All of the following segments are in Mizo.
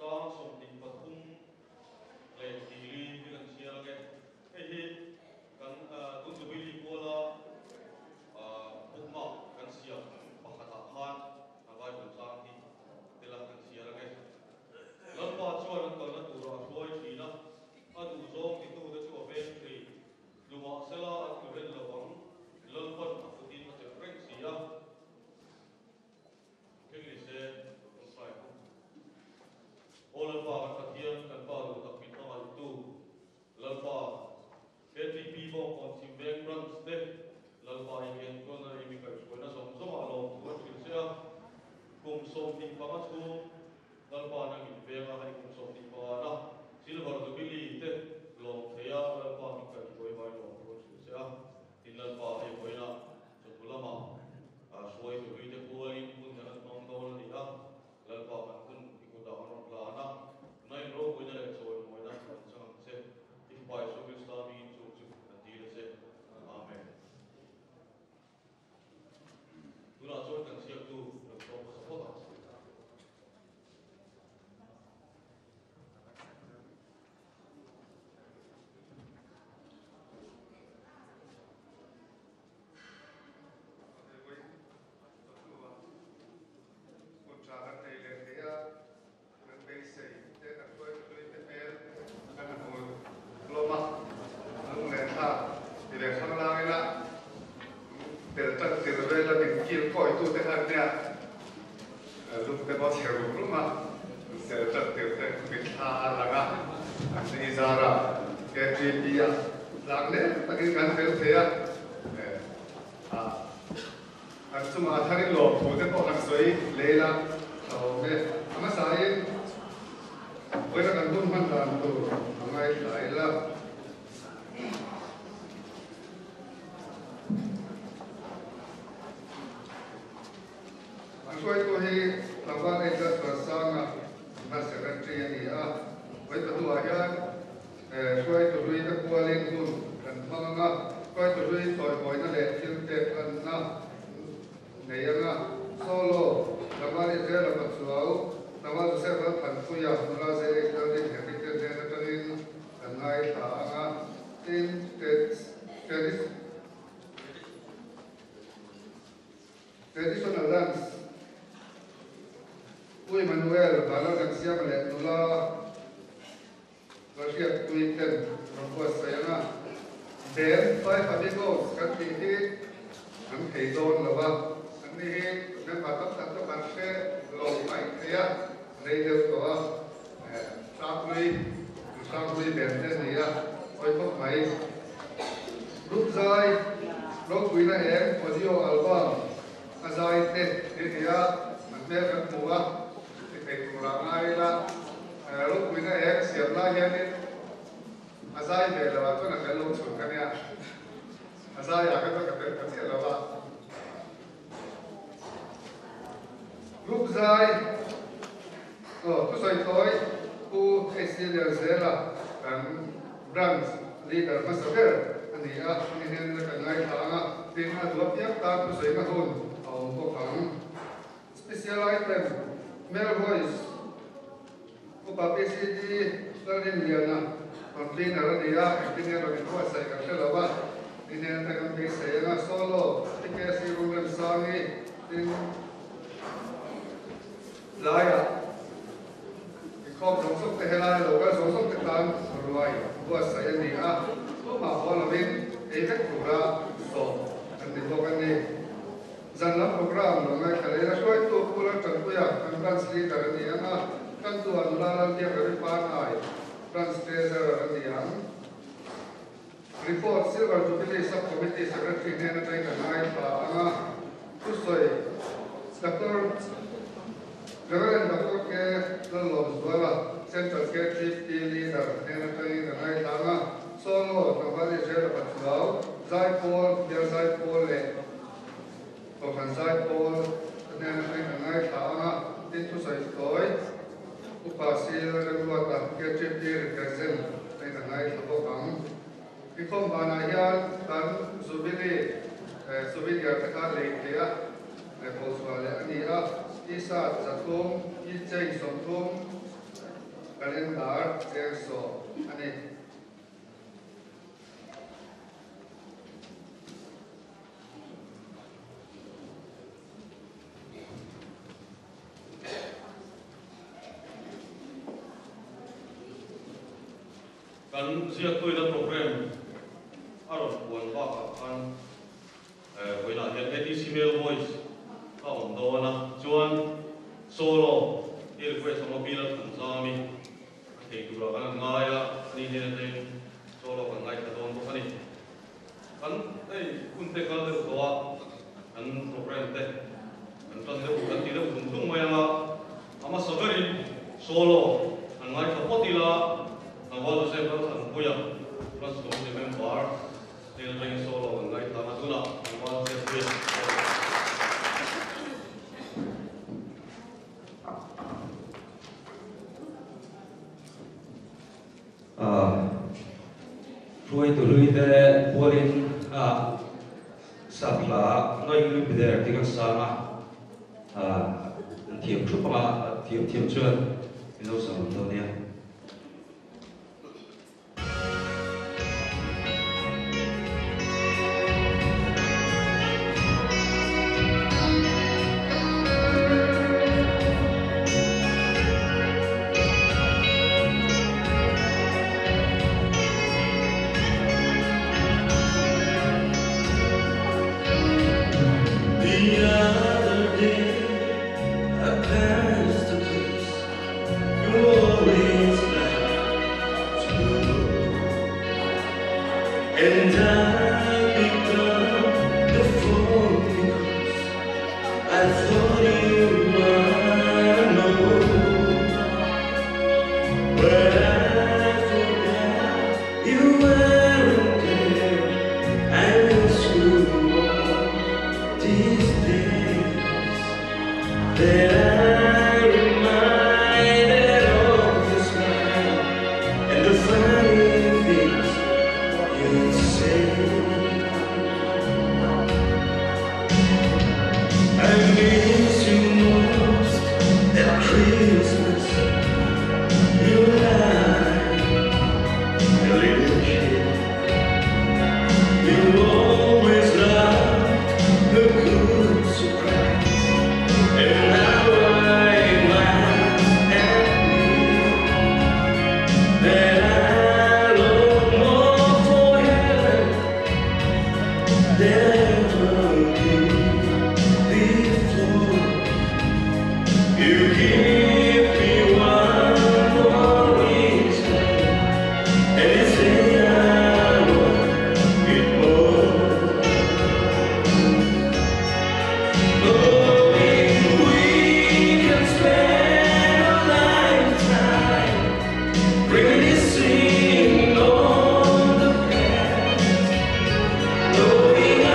Chang 23 hi kan chhiar ange. Hei hi kan tun Jubilee puala bookmark kan siam pakhatah khan a Bible chang hi tel a kan chhiar ange. Lalpa chuan an kalna turah a hruai thin a, a duhzawng titute chu a veng thin. Lumahsela an tlu ren lo ang, Lalpan a kutin a chelh reng si a. Thleng ni se, kan hrai bawk. Aw Lalpa kan Pathian, kan Pa duh tak min hmangaihtu Lalpa, KTP Bawngkawn Chhimveng Branch te Lalpa i enkawl na leh i mi kaihhruaina zawng zawngah lawmthu an hrilh che a. Kum 25 chhung Lalpa nang in venga hei kum 25 na Silver Jubilee te lawm thei a Lalpa min kaihhruai vai lawmthu an hrilh che a. Tin Lalpa hei vawiinah chawhnu lamah hruaitu hluite kualin hun kan han hmang dawn a ni a, Lalpa kan hun i kutah an rawn hlan a, na in ropuina leh chawimawina kan chang ang che, i Fapa Isua Krista hmingin chung chu kan dil a che. Amen. Tunah chuan kan ziaktu lo sawm hmasa phawt ang. An chungah a tharin lawmthu te pawh han sawi lei la tha awm e. A hmasain vawiina kan hun hman dan tur a ngaithla ila. An hruaitu hi Tlangval Ejaz Vansanga hna Secretary a ni a, vawi pahnuah hian hruaitu hlui te kualin hun kan hmang ang a, hruaitu hlui chawimawina leh thil pek lanna nei ang a, Solo, Tlangval Israel-a Pachuau, Tlangval Joseph Lalthanpuia, nula ZH Lalringheti te hnen atangin kan ngaithla ang a, tin, Traditional dance, Pu Emmanuel Vanlalremsiama leh nula Lalhriatpui ten rawn buatsaih ang a, Band Five Amigos kan tih hi an thei dawn lo a, an ni hi member tam tak chu kan hre lo mai thei a, rei deuh tawh a, Hranghlui, Hranghlui band te a ni a, pawi khawp mai. Group zai ropuina eng audio album a zai te hi nia an hmel kan hmu a, ti thei tur ah ngai ila ropuina eng siam lai hianin a zai ve lo ah chuan a tel lo chhun ka nia, a zai ah kha chuan ka tel ta chiah lo a. Group zai aw thusawi tawi Pu HC Lianzela kan Branch Leader hmasa ber a ni a, ni hian kan ngaithla ang a, tin a duh apiang tan thusawina hun a awm bawk ang. Special item, Male Voice, Upa PCD Lalrinliana Convener a ni a, engtin nge rawn inbuatsaih kan hre lo a, ni hian kan beisei ang a, Solo, PKC Rumremsangi, tin Tlaiah inkhawm zawng zawng te helai lo kal zawng zawng te tan ruai buatsaih a ni a, tumah haw lovin ei vek tura sawm an ni bawk a ni. Zan lam programme lo ngaithla leh la hruaitu Pu Laltanpuia kan Branch Leader a ni ang a, Tantua nula Lalbiak Ravi Panai Branch Treasurer a ni ang. Report, Silver Jubilee Sub-Committee Secretary hnen atangin kan ngaithla ang a, thusawi Doctor Reverend Doctor K. Lallawmzuala, Central KTP Leader hnen atangin kan ngaithla ang a, Solo, Tlangval Israel-a Pathuau, Zaipawl, Bial Zaipawl leh Kohhran Zaipawl hnen atangin kan ngaithla ang a, tin thusawi tawi Upa Sil Remruata KTP Represent hei kan ngaithla bawk ang. Inkhawm banah hian kan Jubilee souvenir te kha lei theih a, phochhuah leh a ni a, T-shirt 300, keychain 30. Calendar cheng 1 a ni. Kan ziaktuina program a rawn puan bakah khan vawiinah hian ATC Male Voice a awm dawn a, chuan solo i request ang a bill a than zam i a thei turah kan han ngai a, ani hnen atangin solo kan ngaithla dawn bawk a ni. Kan hei hun te kal deuh tawh a, kan program te kan tan deuh kan ti deuh tung tung mai ang a, a hmasa berin solo han ngaithla phawt ila, Tlangval Joseph Lalthanpuia Branch Committee member hnen atangin solo kan ngaithla ang a, tunah Tlangval Joseph Puia solo. Hruaitu hlui te pualin a sap hla Knowing You'll Be There tih kan sang a, an thiam thup anga thiam thiam chuan min lo sang dawn nia. The other day I passed the place you always like to go, and I picked up the phone because I thought you might know, but I forgot you weren't there. I miss you more these days. That I reminded of your smile and the funny things you'd say. I miss you most at Christmas. You like a little kid. You always loved a good surprise, and now I laugh at me that I long more for heaven than ever did before. You give me one more reason, and you say I want it more. Knowing we can spend a lifetime reminiscing on the past, knowing I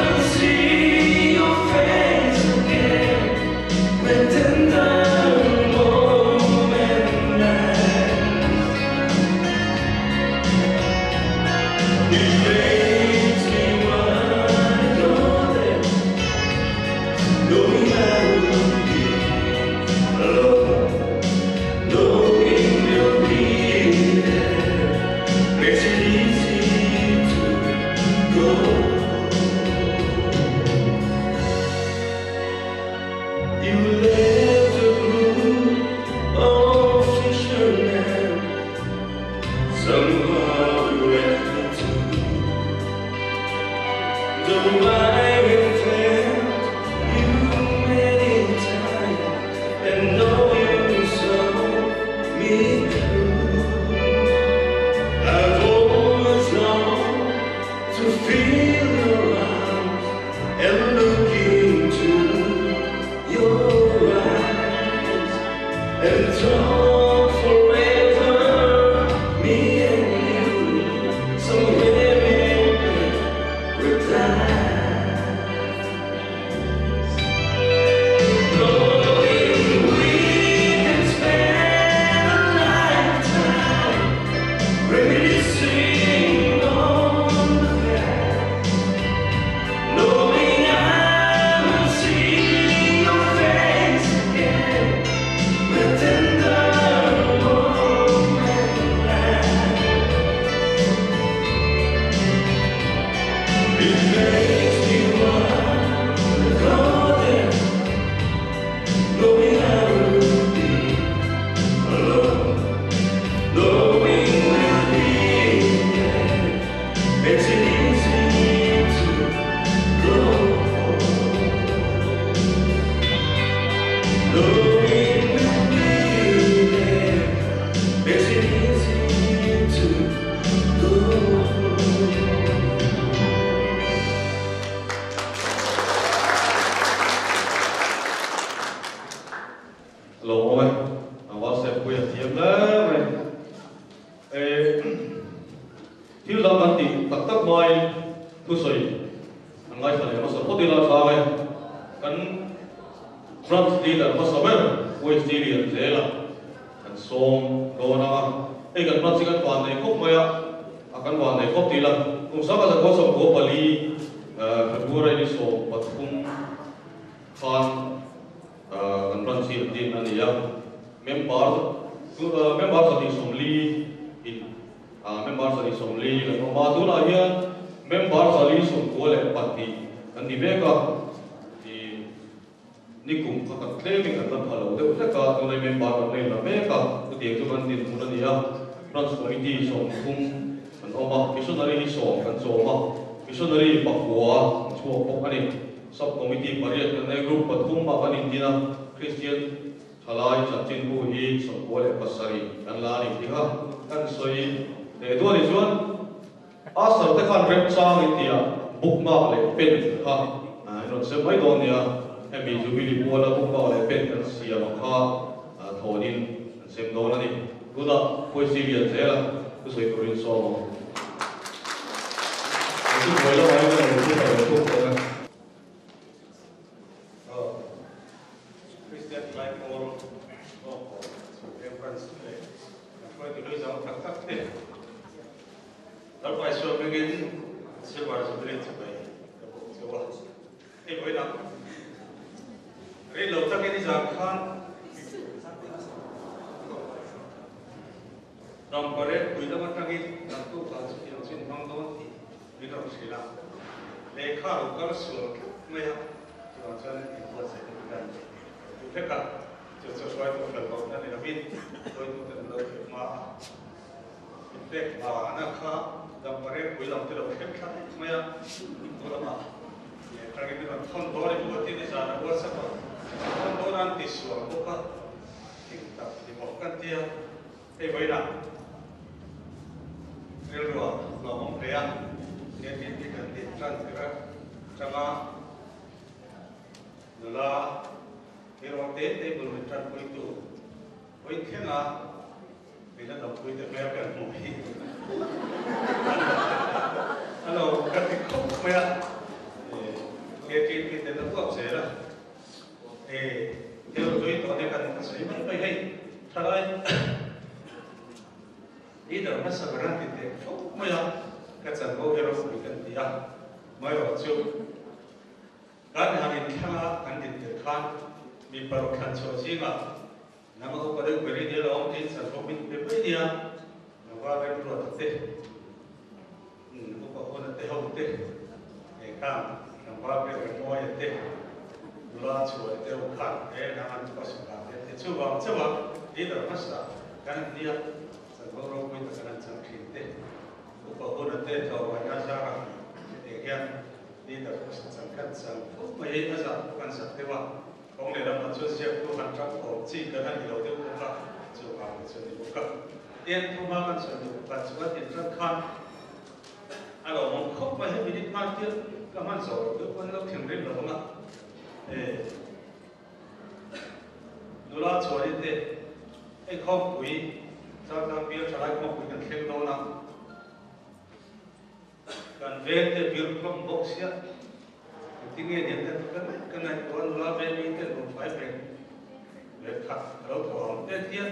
will see your face again when tender moment lasts. It makes me wanna go there, knowing I will be alone, knowing you'll be there makes it easy to go. You left a group of fishermen, somehow you left me too. Though I have failed you many times, and know you saw me through. I've always longed to feel your arms and look into your eyes and talk forever, me and you, somewhere in paradise. Knowing we can spend a Thiam hle mai. Thil dang kan tih tak tak hmain thusawi an ngaithla leh hmasa phawt ila tha e. Kan Branch Leader hmasa ber UHD Lianzela kan sawm dawn ang a. Hei kan Branch hi kan van nei khawp mai a, a kan van nei khawp tih ila kum sangha zakua 14 February ni 13 khan kan Branch hi an din a ni a. Member member 140 in member 140 kan awm a, tunah hian member 192 kan ni mek a, ih nikum kha kan tlemin kan la pha lo deuh hlek a, tunah hi member kan la inla mek a, chutiang chu kan dinhmun a ni a, Branch Committee 30 kan awm a, Missionary hi 10 kan chawm a, Missionary 9 an chhuak bawk a ni, Sub Committee 8 kan nei, Group 3 ah kan indin a, Christian Thalai chanchinbu hi 97 kan la a ni tih kha kan sawi leh duh a ni. Chuan Asar te khan remchang in tia bookmark leh pen kha in rawn sem mai dawn nia, hemi Jubilee puala bookmark leh pen kan siam ang kha thawnin kan sem dawn a ni. Tunah Khuaisi lian zela thusawi turin sawm ang. Chu buai lamah hian ka lo thu ta lo thuk dawn e. Christian Thalai Pawl Bawngkawn Chhungte Branch leh kan hruaitu hlui zau tak tak te Lalpa Isua hmingin Silver Jubilee chibai ka bawk cheu a. Hei vawiinah rin lo takin i zan khan Damparek pui lam atangin kan tukah chutiang chu in hmang dawn tih min rawn hrilh a, lehkha a lo kal sual tlat mai a, chuvang chuan inbuatsaih na kan ti vek a, chu chu hruaitu fel lohna ni lovin hruaitute an lo theh hma a, min pek vana kha damparek pui lam te lo thleng thla daih mai a, tu lamah lehkha min rawn thawn dawn i buatin i zan a WhatsApp a thawn dawn a an ti sual bawk a, eng tak ni bawk kan ti a. Hei vawiinah rilrua hlauhawm hle a, KTP kan din tan tir atanga nula hero te te bul min tanpuitu vawiin thlenga min la dampuite hmel kan hmuh hi a lo ka ti khawp mai a, KTP ten a uap zel a. Thil tui tawh te kan sawi mai mai hei thalai leader hmasa ber an ti teh fo mai a, ka chanvo hi ropui kan ti a, amaherawh chu kan han inthlang a kan din tel khan mi paruk thlan chhuah zingah nang a upa deuh ber i nia lo awm tiin chanvo min pe mai nia, nova remruata te. Upa Huna te ho te, Kang tlangval ber Remawia te, nula Chhuai te ho khan he nang an upa sawrkar te an ti. Chuvang chauha leader hmasa kan an nia, chanvo ropui tak an an chang thin te, Upa Huna te tlawmngaihna zara hetiang hian leader hmasa chang kan chang fo mai hi a zah pawh kan zak deuh a, kawng leh lamah chuan ziaktu han tang awm chi kan a ni lo deuh bawk a, chuvang te chu a ni bawk a. Tiang thu hma kan sawi duh pakhat chu a tin rat khan a lawmawm khawp mai. Hemi ni hman tir ka hman zawh loh deuh pawn lo thinrim lo ang a, nula chuanin te hei khawmpui Chaltlang bial thalai khawmpui kan thleng dawn a, kan veng te bir hlawm bawk sia engtin nge niang te ka ngaih ka ngaihtuah a, nula veng mi te nuam fai vek leh khat ka lo thawh ang te hian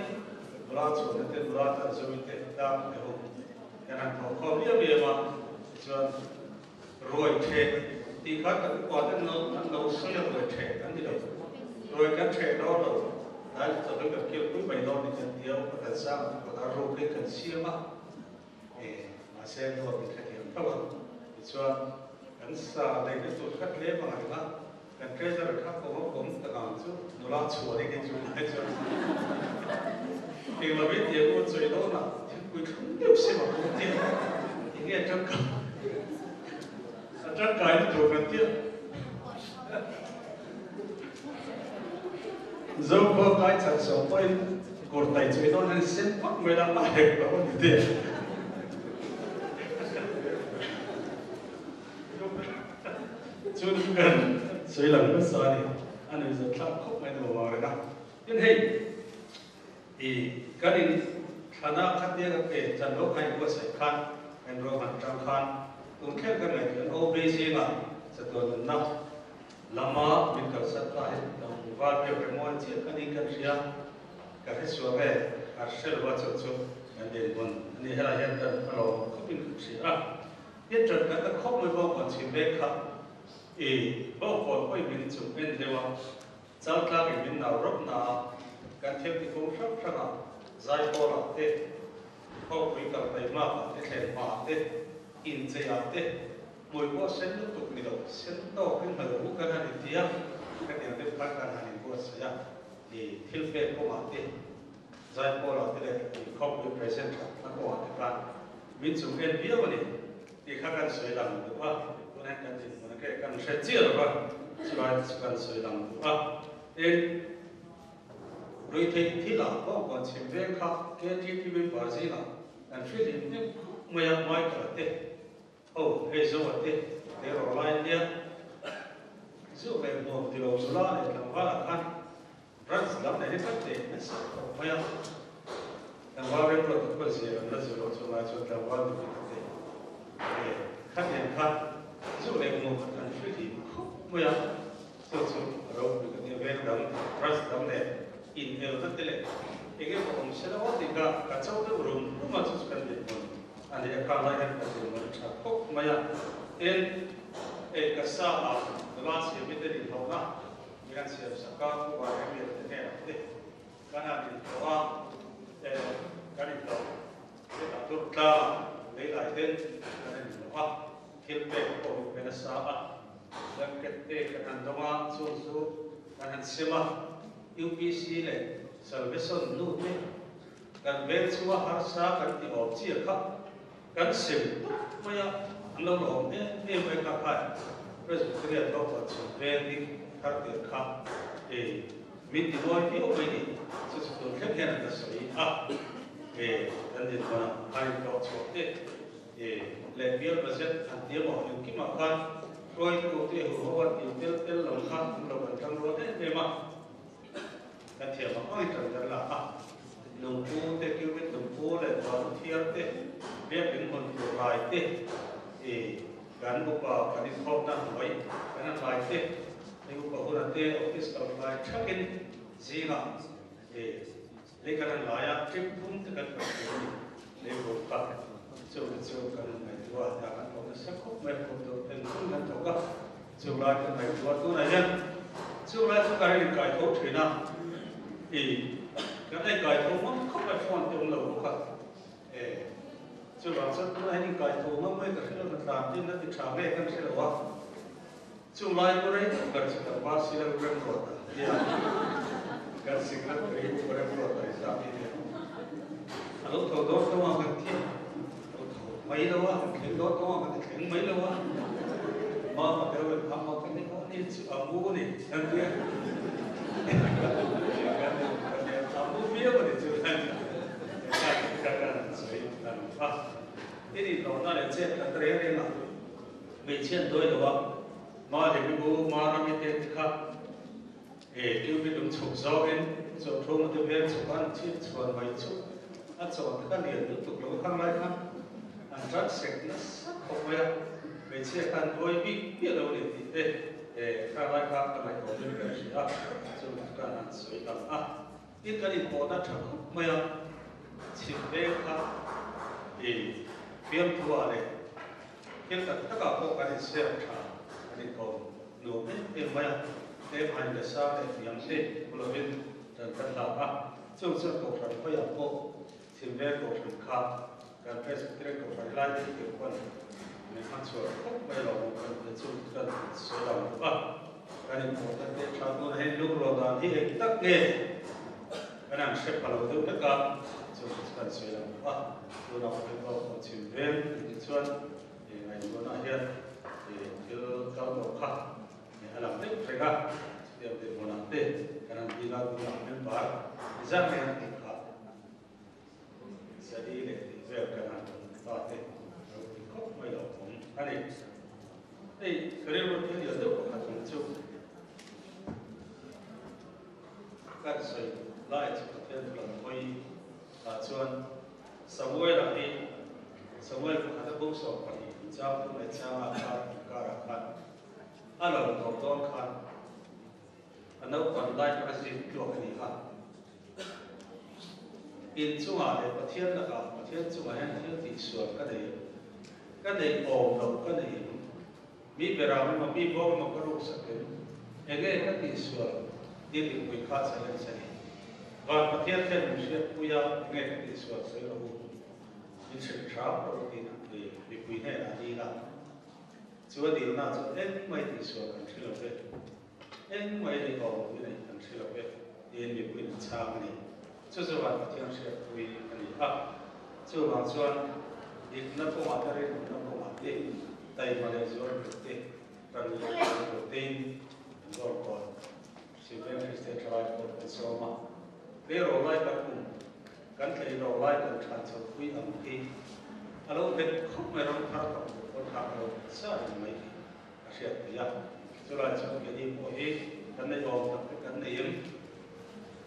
nula chhuahna te nula tan zoin te dam te ho kan han thawh khawm liam liam a, tichuan ruai theh tih kha kan upa te an lo sawi a, ruai theh an ni lo, ruai kan theh dawn lo tlai chu chawhmeh kan kil pui mai dawn ni kan ti a, upa kan sang ang kawt a ruk in kan siam a. Mahse nuam in hrethiam tho a, tichuan kan sa leina tur kha tlem ang reng a, kan treasurer kha kawm a kawm tak ang chu nula chhuan in chu lai chuan eng lovin ti ang u chawi dawnah thingpui thlum deuh sem ang u tia enge a tangkai a tangkai na tur kan tia Zokhua kai chan sawm pawhin kawr tai chawi dawn hian sen vak mai la a hek lo a ni te. Chu chu kan sawi lang nasa a ni, a nuihzat thlak khawp mai nuam ang reng a. Tin hei i Kan in thlana khatia ka pe chanvo kha in buatsaih khan kan ruahman atang khan tun thleng kan ngaihtuah in OB zingah chatuan nunna lama min kalsan ta hi tlangval biak remaw chiah ka ni kan hria ka hre sual nge ka hre lo a chu chu kan dinhmun a ni helai hian kan a lawm khawpin kan hria a tin ṭan kan ta khawp mai bawk an chhim vek kha i bawkkawn pawhin min chung en deuh a Chaltlak in min nau rawp na a, kan thil ti kung hrang hrang a, zaipawl ah te, khawpui kal hmeimak ah te, thlen hma ah te, inchei ah te, hmui pawh sen lutuk ni lo, sen tawk in hmel u kan han inti a, hetiang te pakhat kan han inbuatsaih a, i thil pek kawng ah te, zaipawl ah te leh i khawpui present that na kawng ah te khan min chung en viau a ni. Tih kha kan sawi lang duh a, tunah hian kan dinhmun a ke kan hre chiah lo va, chulai te chu kan sawi lang duh a. Tin, ruihtheih thil ah pawh kawn chhim veng kha KTP member zingah kan hre hlim hnem khawp mai a, Michael-a te, ho hei Zoa te, he rawh lai nia zu leh hmuam ti lo nula leh tlangvalah khan Branch lam leh hi kan teh nasa khawp mai a, tlangval remruat te pawh zir an la zir loh chu lai chuan tlangval nupui ka teh ve khat nen kha zu leh hmuh khat an hre hlim khawp mai a, chu chu a ropui ka tia veng dang branch dang leh in elna te leh eng emaw awm se lo tih kha ka cho deuh rum rum a chu chu kan dinhmun a ni a, khang lai hian kan dinhmun a tha khawp mai a, tin hei ka sa ah nula siam i te dinhlawhna Mi kan siam sak a, Pu Varemir te hnenah te kan han inhlawh a, kan inhlawh hetah tur tlangah leilai ten kan han inhlawh a, thil pek pawh min pe nasa a, blanket te kan han dawng a, chung chu kan han sem a, UPC leh Salvation nu te kan vel chunga harsa kan ti awm chiah kha kan sem tawp mai a, an lo la awm em em mai kha khan Presbyterian ho chuan chhun veng ding thar tir kha e min ti mawi viau mai ni, chu chu tun thleng hian an la sawi a, e kan dinhmunah khan intlawh chhuah te e leh bial budget an ti emaw engkimah khan hruaitu te hu ho an tih tel tel lo kha an lo kan tang rual em em a. Kan thiam ang angin kan kan la a, lungpu te, cubit lungpu leh balu thiar te, biakinn hmun tur lai te, i kan upa kan inkhawmna hnuai kan han lai te, i upa huna te office kal lai thakin zingah i lei kan han lai a, trip thum te kan kal thei a ni, lei bawk kha chu te chu kan ngaihtuah a, hna kan thawk nasa khawp mai, khawp deuh eng hun kan thawk a. Chu lai ka ngaihtuah tunah hian chu lai chu ka rin kai tho thin a, i kan ei kai tho ngam khawp mai phone te awm lo bawk a, e chuvang chuan tunah hian inkai tho ngam mai ka hre lo na tlan tin na ti tha nge kan hre lo a, chu lai chu rei tak ber chu kan va sila u remruat a nia kan secretary u remruat a ni ta hi nia a lo tho dawn tawng a kan thi. Ka tho mai lo a, kan thleng dawn tawng a, ka ti thleng mai lo a. Mama te ho in amma ka ni maw ni chu a mu ni kan ti a. A mu viau a ni chu ka kan sawi kan a. I nih lohna leh chet kan reng reng a, hmeichhia an dawi lo a, ma leh mi bu, ma rami te kha E Cupid um chhuk zawkin chaw thum te vel chhuk an chhip chhuan mai chu a chaw te kha lian lutuk lo khang lai khan an tan sek nasa khawp mai a, hmeichhia khan duai bik miah lo ni tih te e khang lai kha ka ngaihtuah in kan hria a, chu kan han sawi lang a, tin kan inpawhna tha khawp mai a, chhip veng kha e fiamthu ah leh thil tak tak ah pawh kan insiam tha kan inkawm. Nuam em em mai a, tlem hain leh sang leh hniam te hmu lovin ṭan kan lak a, chung chuan Kohhran khawiah pawh Chhimveng Kohhran kha kan Presbyterian Kohhran helai te hi pawn min hman chhuah khawp mai lo ang kan ti chung chu kan sawi lang bawk a, kan inpawhna te tha tuna hei lungrual dan hi eng tak nge kan han hre pha lo deuh vek a, chung chu kan sawi lang bawk a, tunah pawh hei pawh Chhimveng tih chuan Ngaihtuahna hian thil kal tawh kha a lang deuh reng a, chutiang dinhmunah te kan han ding a, tunah member zar mai han tih kha zali leh tih vel kan han ta te lo ti khawp mai lo awm a ni. Hei ka rilru thil lian deuh pakhat awm chu kan sawi lai chu Pathian thu lam hawi. Tah chuan Samuela hi Samuel pakhata bung 12 chang thum leh changa khan inkarah khan a lo tawp dawn khan a naupan lai kha a zir tluak a ni kha. In chungah leh Pathian lakah Pathian chungah hian thil tihsual ka nei ka nei awm loh ka nei em? Mi berah emaw mi bawk emaw ka ruksak em? Enge ka tihsual tih mipui kha challenge a ni. Van Pathian hian min hriatpui a, enge ka tihsual sawi rawh u, min hrilh hram rawh u tiin mipui hnenah a dil a. Chu a dilna chu engmah i tihsual kan hre lo ve, engmah i nei awm lo i neih kan hre lo ve tiin mipuiin an chhang a ni. Chu chu van Pathian hriatpui a ni a. Chuvang chuan dikna kawngah te rinawmna kawngah te taima leh zual tur te, ran leh zual tur tein an dawr kawn. Sylvain Kristian Thalai pawh kan sawm a, tleirawl lai kan kum, kan tleirawl lai kan than chho pui ang hi a lo nghet khawp mai ram thar tak tur pawn kha ka lo nghet sa reng mai tih ka hriat theih a. Chulai chuan keini pawh hi kan nei awm tak te kan nei em?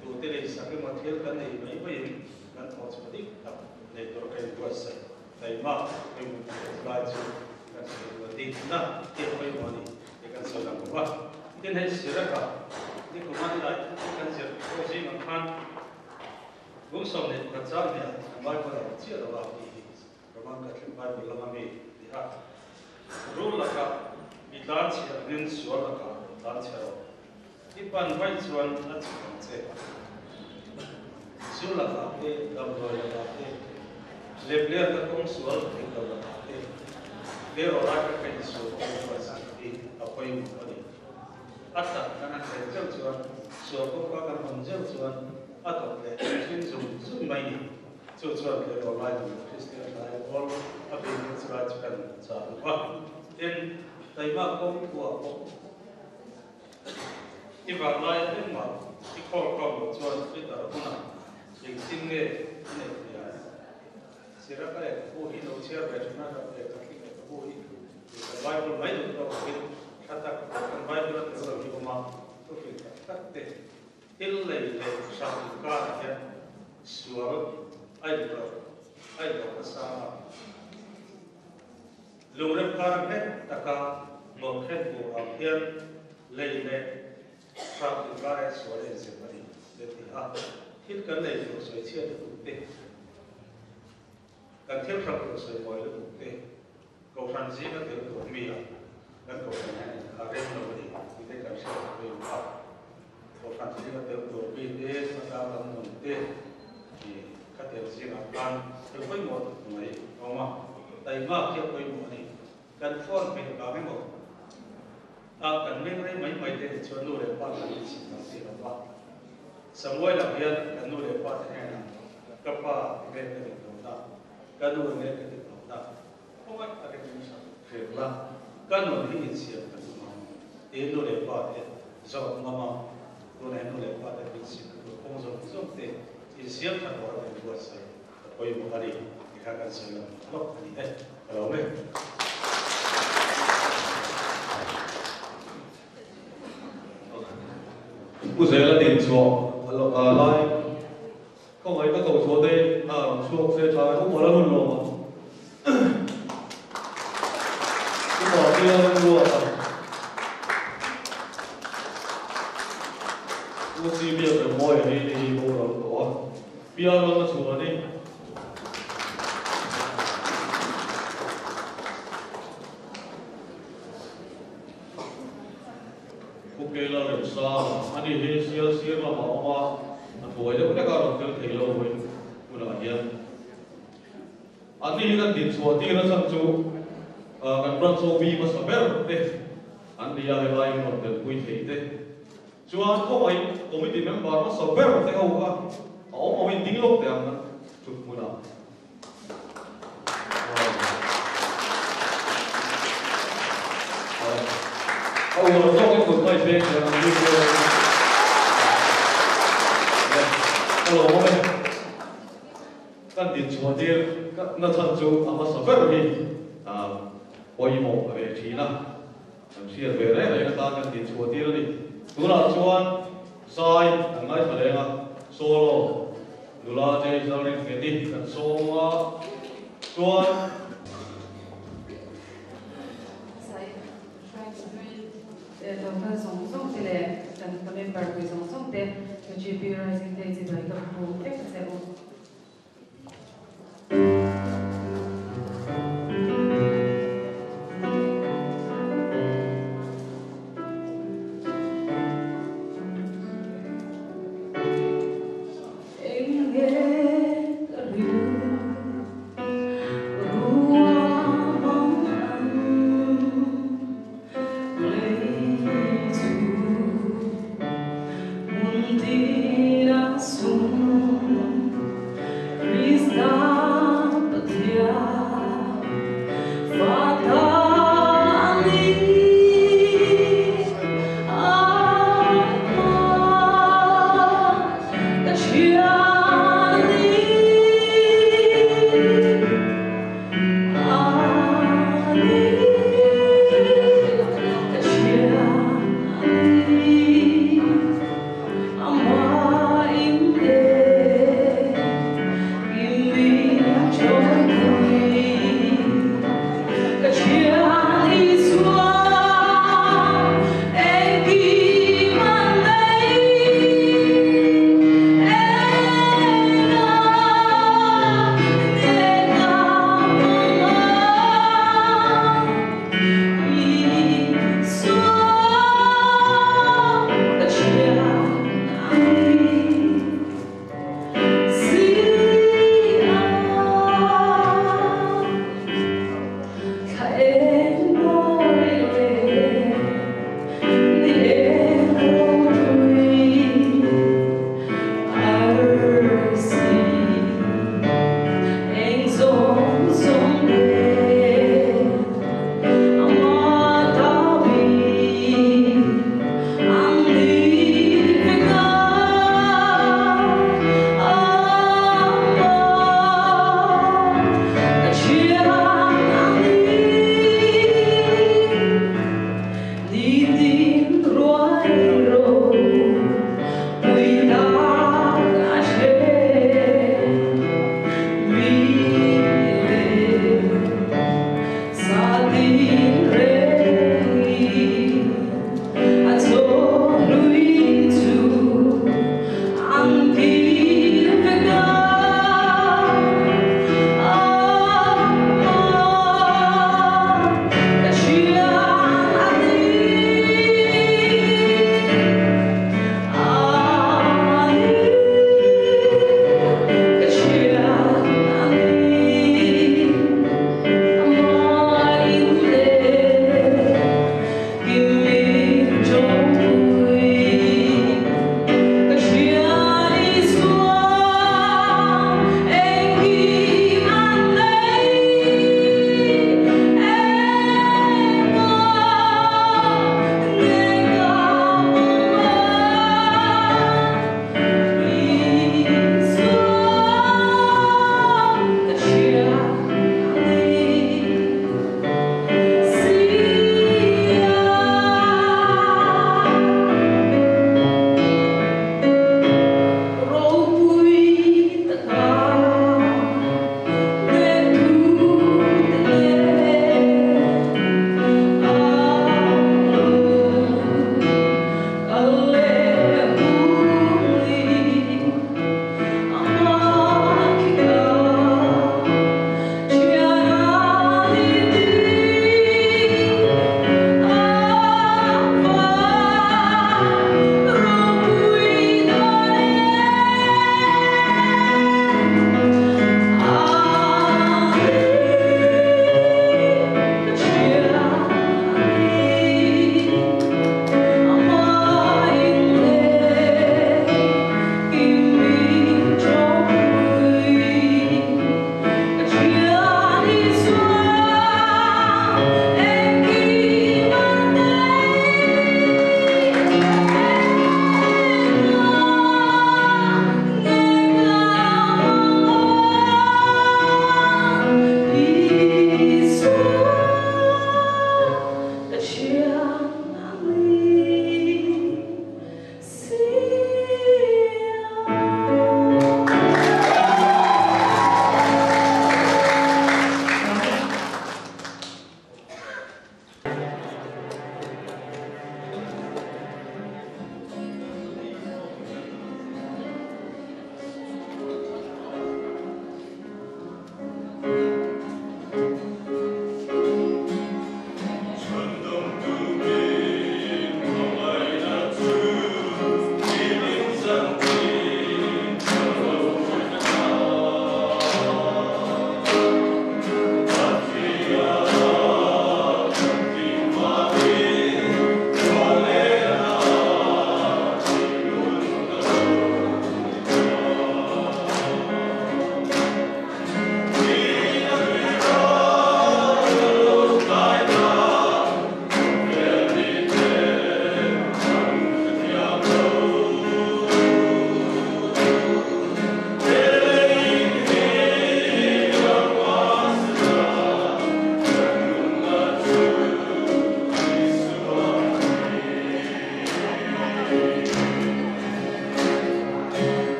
Tute lei sak emaw thil kan nei mai mai em? Kan thawh chhuah dik tak nei tur ka inbuatsaih taima pawimawh tak te chulai chu kan sawi duh a dikna tih a pawimawh a ni tih kan sawi lang bawk a. Tin hei Siraka ni kum a nilai thu chu kan zir pawh zingah khan kum 21 chang hniah kan Bible a awm chiah lo a tih hi Roman Catholic Bible lama mi ti a. Rul lakah i tlan chhiah angin sual lakah tlan chhiah rawh. I pan vaih chuan a chhuk ang che. Zu lakah te, damdawi lakah te, lemler ka kawng sual theih lo lakah te, tleirawl lai ka ka insual pawh hi chuan zir hi a pawimawh a ni. A tak kan han thlen zeuh chuan, sual kawngka kan hawn zeuh chuan a dawt leh thin zung zung mai ni. Chu chuan tleirawl lai nun Kristian hlai pawl a bik in chulai chu kan chah duh a. Tin, taima kawng thuah pawh I vanglai engmah i khawl kau loh chuan i darh hunah engtin nge i neih theih ang? Siraka lehkhabu hi lo chhiar ve thin a, Catholic lehkhabu hi kan Bible mai duh tawk lovin tha tak tak kan Bible a tel lo hi awm a, thufing tak tak te thil lei leh hrang inkarah hian sual a inrawlh a inrawlh nasa a. Lungrem kar nghet taka mawkhen bur ang hian lei leh hrang inkar hian sual a inzep a ni, te ti a. Thil kan lei tur sawi chhiat lutuk te, kan thil hrang tur sawi mawi lutuk te, kohhran zinga tel tur mi ah kan kohhran hian inkar rem lo a ni tih te kan hriat a pawimawh a. Kohhran zinga tel tur mi te, khawtlang lam nun te kha tel zingah khan thil pawimawh tak mai a awm a, taima khi a pawimawh a ni. Kan phone hmeh vang emaw a kan meng rei mai mai te chuan nu leh pa kan inchhim ang tih lo va. Samuel ang hian kan nu leh pa te hnenah ka pa enge ka dik lo na, ka nu enge ka dik lo na, khawngaih takin min hrilh la, ka nun hi insiam ka tum ang tiin nu leh pa te zawt ngam a, tunah hian nu leh pa te min sim na tur kawng zawng zawng te insiam tha tur a kan buatsaih a pawimawh a ni tih kha kan sawi lang lawk a ni e, ka lo me. Pu Zela din chhuah lai Khawngaihna ko chhuah te a rawn chhuak se tha e, upa la hun lo ang. Upa te a rawn ruat a. U si biak rem mawi a hi ni hi boral tawh a. Pia rawn a chhuah a ni. Pu Keila Remsanga, ani hi sial sir lamah a awm a, a thuai deuh hlek a rawn tel thei lo vawiin hunah hian. Anni hi kan dinchhuah tir a chhan chu kan branch OB hmasa ber te an ni a, helai hi rawn telpui thei te. Chuan khawngaih committee member hmasa ber te ho kha a awm awmin ding lawk teh ang kan thut hmunah. A uar zawk in kut mai pek hian an lut dawn a ka lo awm e. Kan din chhuah tir na chhan chu a hmasa ber hi pawimawh ve thin a, kan hriat ve reng reng atan kan din chhuah tir a ni. Tunah chuan zai an ngaithla reng a, solo. Nula Jay Lalrin Ngeni kan sawm a, chuan. Sai hruaitu hlui lo kal zawng zawng te leh kan ka member pui zawng zawng te KGP Rising Day chibai ka buk vek a che u.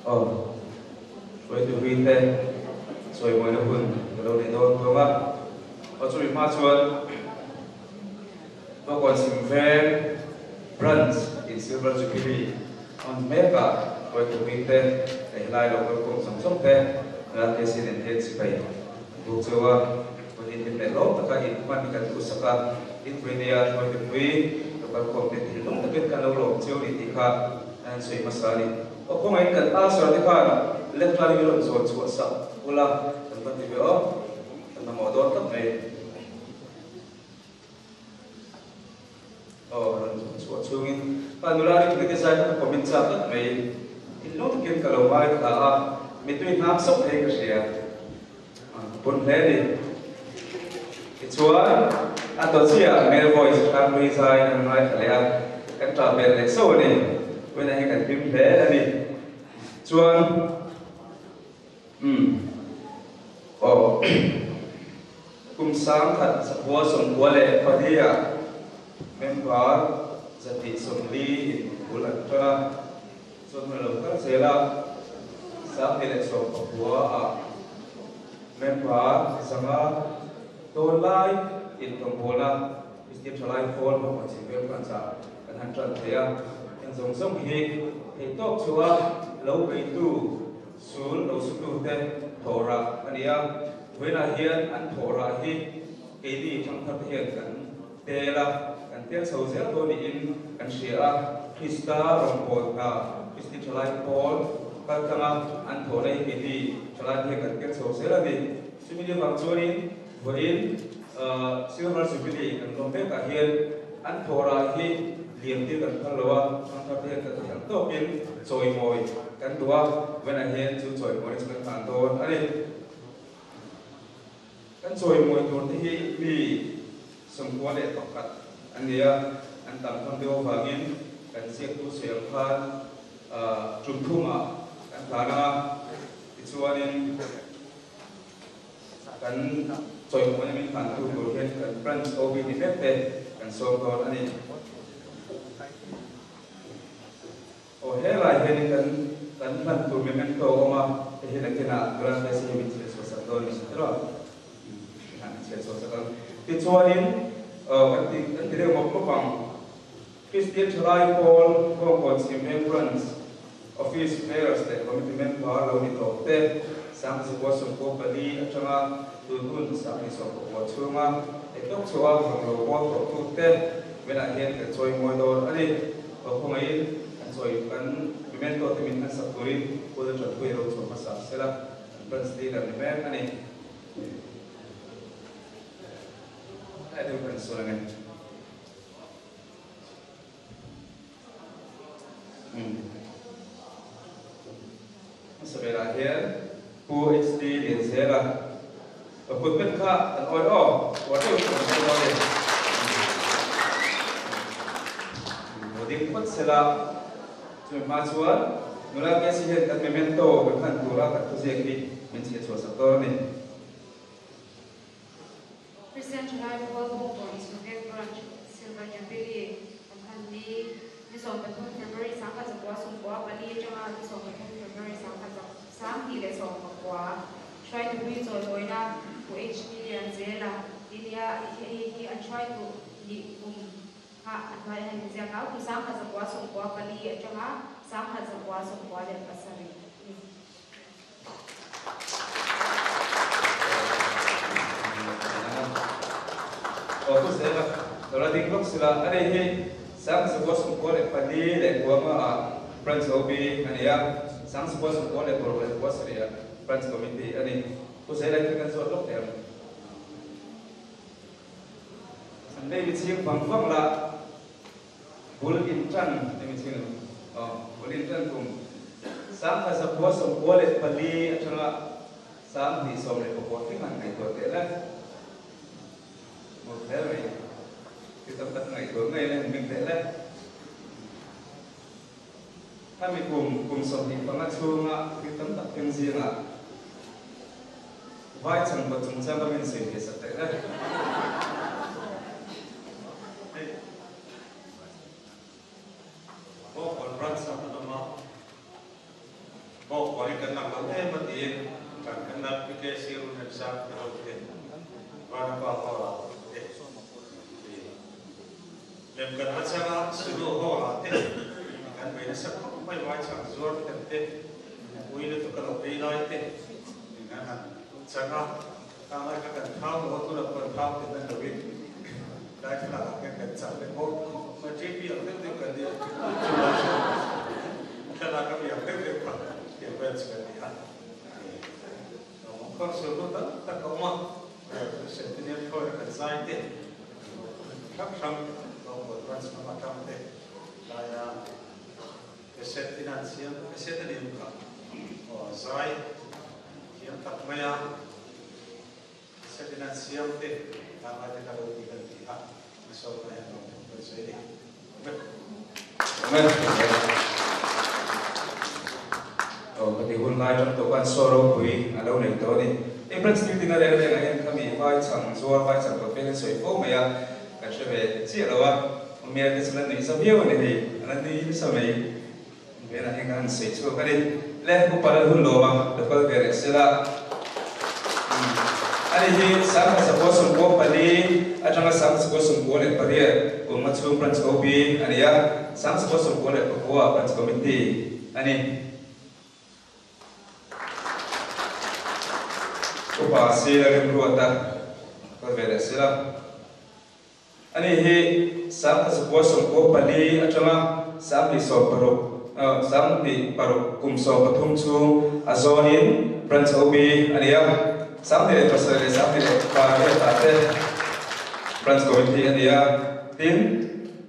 Aw, hruaitu hlui te chawimawina hun ka lo nei dawn thung a. Aw chumi hma chuan Bawkawn Chhim Veng Branch in Silver Jubilee hman mek ah hruaitu hlui te leh helai lo kalkhawm zawng zawng te Ral KC nen hian sipai an buk cheu a. Hun inhlim leh lawm taka in hman hi kan duhsak a, in vui nia hruaitu hlui lo kalkhawm te thinlung takin kan lo lawm cheu ni tih kha an han sawi hmasa a ni. Aw kawngaihin kan Usher te khan lehkha hi rawn zawn chhuah sak ula kan va ti ve aw, kan mamawh dawn tlat mai. Aw rawn zawn chhuah chungin pa nula rin pui te zai kha ka comment chak tlat mai. Thinlung takin ka lo ngaithla a, mittui hnam sauh thei ka hria. Pun hle ni. Tichuan, a tawh chiah male voice hranghlui zai an ngaithla leh a, kan ṭah belh leh sauh a ni. Vawiinah hian kan hlim hle a ni. Chuan, umm, aw, kum sangkhat zakua 94 ah member 140 in bul an ṭan a. Chawhnu lo kal zel a, 2019 ah member 500 tawn lai inrawngbawlna Christian Thalai Hall hmawhmuh chhim vel branch ah kan han tan thei a. Heng zawng zawng hi theihtawp chhuah lo beitu sul lo sutute thawhrah a ni a. Vawiinah hian an thawhrah hi keini thangthar te hian kan tel a, kan tel chho zel dawn niin kan hria a, Krista rawngbâwl hna, Kristi Thalai Pawl kal tlanga an thawhna hi keini Thalai te hian kan tel chho zel a ni. Chumi ni vang chuanin vawiin Silver Jubilee kan lawm vekah hian an thawhrah hi liam tir kan phal lo a, thangthar te hian kan thiam tawkin chawimawi kan duh a, vawiinah hian chu chawimawina chu kan hlan dawn a ni. Kan chawimawi tur te hi mi 91 an ni a, an tam tham deuh avangin kan ziaktu sawi ang khan tum thumah kan hlan ang a, tichuanin kan chawimawina min hlantu tur hian kan branch OB ni vek te kan sawm dawn a ni. Aw helai hianin kan kan hlan tur memento a awm a, hei hi nakinah Grand Prix hi min chhiar chhuah sak dawn a ni tiraw? An chhiar chhuah sak ang. Tichuanin aw kan ti kan ti deuh mawp mawp ang. Kristian Thalai Pawl Bawngkawn Chhim Veng Branch Office Bearers leh Committee Member lo ni tawp te 1994 atanga tun hun 2019 chhunga eihtawk chhuah a rawn lo bawl tawh tute velah hian kan chawi mawi dawn a ni. Aw khawngaihin an chawi kan memento te min hmansak turin Pu Lalṭanpuia lo chhuah hmasa sela an branch leader ni mek a ni. Helai deuh kan sawi ang e. Umm. Hmasa velah hian Pu HD Lianzela ka kut bet kha an awi aw, uar deuhin ka rawn sawi dawn e. Lo ding phawt sela, chumi hma chuan nula KC hian kan memento kan hman tura kan thuziak hi min chhiah chhuah sak dawn a ni. Christian Thalai Pawl Bawngkawn Chhungveng Branch Silver Jubilee kan hman ni ni 13 February 1994 atanga ni 13 February 2019 hruaitu hlui chawimawina Pu HP Lianzela ti nia hei hi an hruaitu nih kum kha a hnuai a han inziak a, kum 1994 atanga 1997 ni. Aw pu Zela, lo la ding lawk sila, a nei hi 1994 leh kuanga ah Branch OB a ni a, 1996 leh 7 ah Branch Committee a ni. Pu Zela hi kan zawt lawk teh ang. An lei mi chhing vang vang la. Bul in ṭan eng chin aw bul in ṭan kum 1994 aṭanga 2019 thleng han ngaihtuah teh le. Maw hle mai. Thil tam tak ngaihtuah ngei le han meng teh le. Khami kum kum 25 chhunga thil tam tak thleng zingah vai chhangkaw chungchang ka min sawi ve sak teh le. Bawk on branch a kan awm a, bawk em a tiin kan kan la PKC Runremsang te ho te Vanapa Hall ah te lem kan va chang a, Sulu Hall ah te kan bei nasa khawp mai vai chang zuar them te ui lutuk a lo ei lai te kan han chang a, khang lai kha kan thau lo a tunah pawh an thau teh nan loin lai thlalak ah khian kan chak leh bawk khawp mai JP ang deuh deuh kan nia chulai chuan thlalak a mi ang deuh deuh kha tiang vel chu kan ni a. Lawmawm khawp sual tam tak a awm a, Centennial Choir kan zai te, hrang hrang Lawngkawn Branch lam atang te laia cassette in an siam, cassette a ni em kha? Aw zai thiam tak mai a, cassette in an siam te tlangrai te kha lo ti kan ti a, hmasawnna hian lawmthu kan sawi a ni. Amen. Amen. Aw ka ti hun lai tang tawh khan saw ropui a lo nei tawh a ni. Hei branch duty na reng reng ah hian khami vai chhang zuar vai chhang kawt vel an sawi fo mai a, kan hre ve chiah lo a, awmia te chu la nuih za viau a ni hei, a la nui nasa mai. Velah hian kan han sawi chhuak a ni. Le upa lal hun lawm a, lo kal ve reh sela. Ani hi Sangha Sakua Sawmkua pali atanga Sangha Sakua Sawmkua leh pariat kum nga chhung Branch OB a ni a, Sangha Sakua Sawmkua leh pakua Branch Committee a ni. Upa Sila Remruata kal ve leh sela. Ani hi 1994 atanga 2016 26 kum 13 chhung a zawnin Branch OB a ni a, 27 leh 28 ah te Branch Committee a ni a. Tin,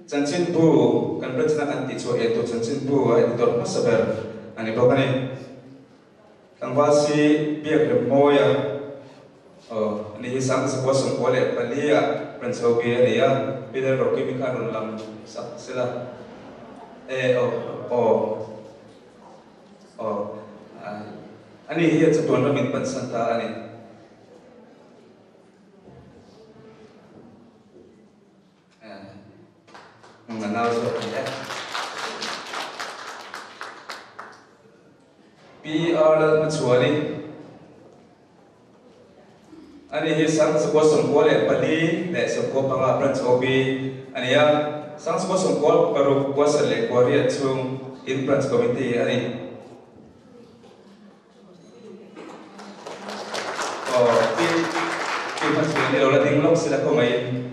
chanchinbu kan branch-na kan tihchhuah entu chanchinbu a editor hmasa ber a ni bawk a ni. Tlangval si biak rem mawi a, aw, ani hi 1994 ah rawn chho ve a ni a, Peter Rokimi kha rawn lam sak sela, e, aw, aw, aw, ani hi a chatuan ramin pansan ta a ni. Nga nau zawk a ni e. PR Lalhmachhuani Ani hi 1994 leh 95 Branch OB a ni a, 1996 Kuasar leh Kuariat chhung in Branch Committee a ni. Aw, pi pi Hmachhuani lo la ding lawk sila khaw mai.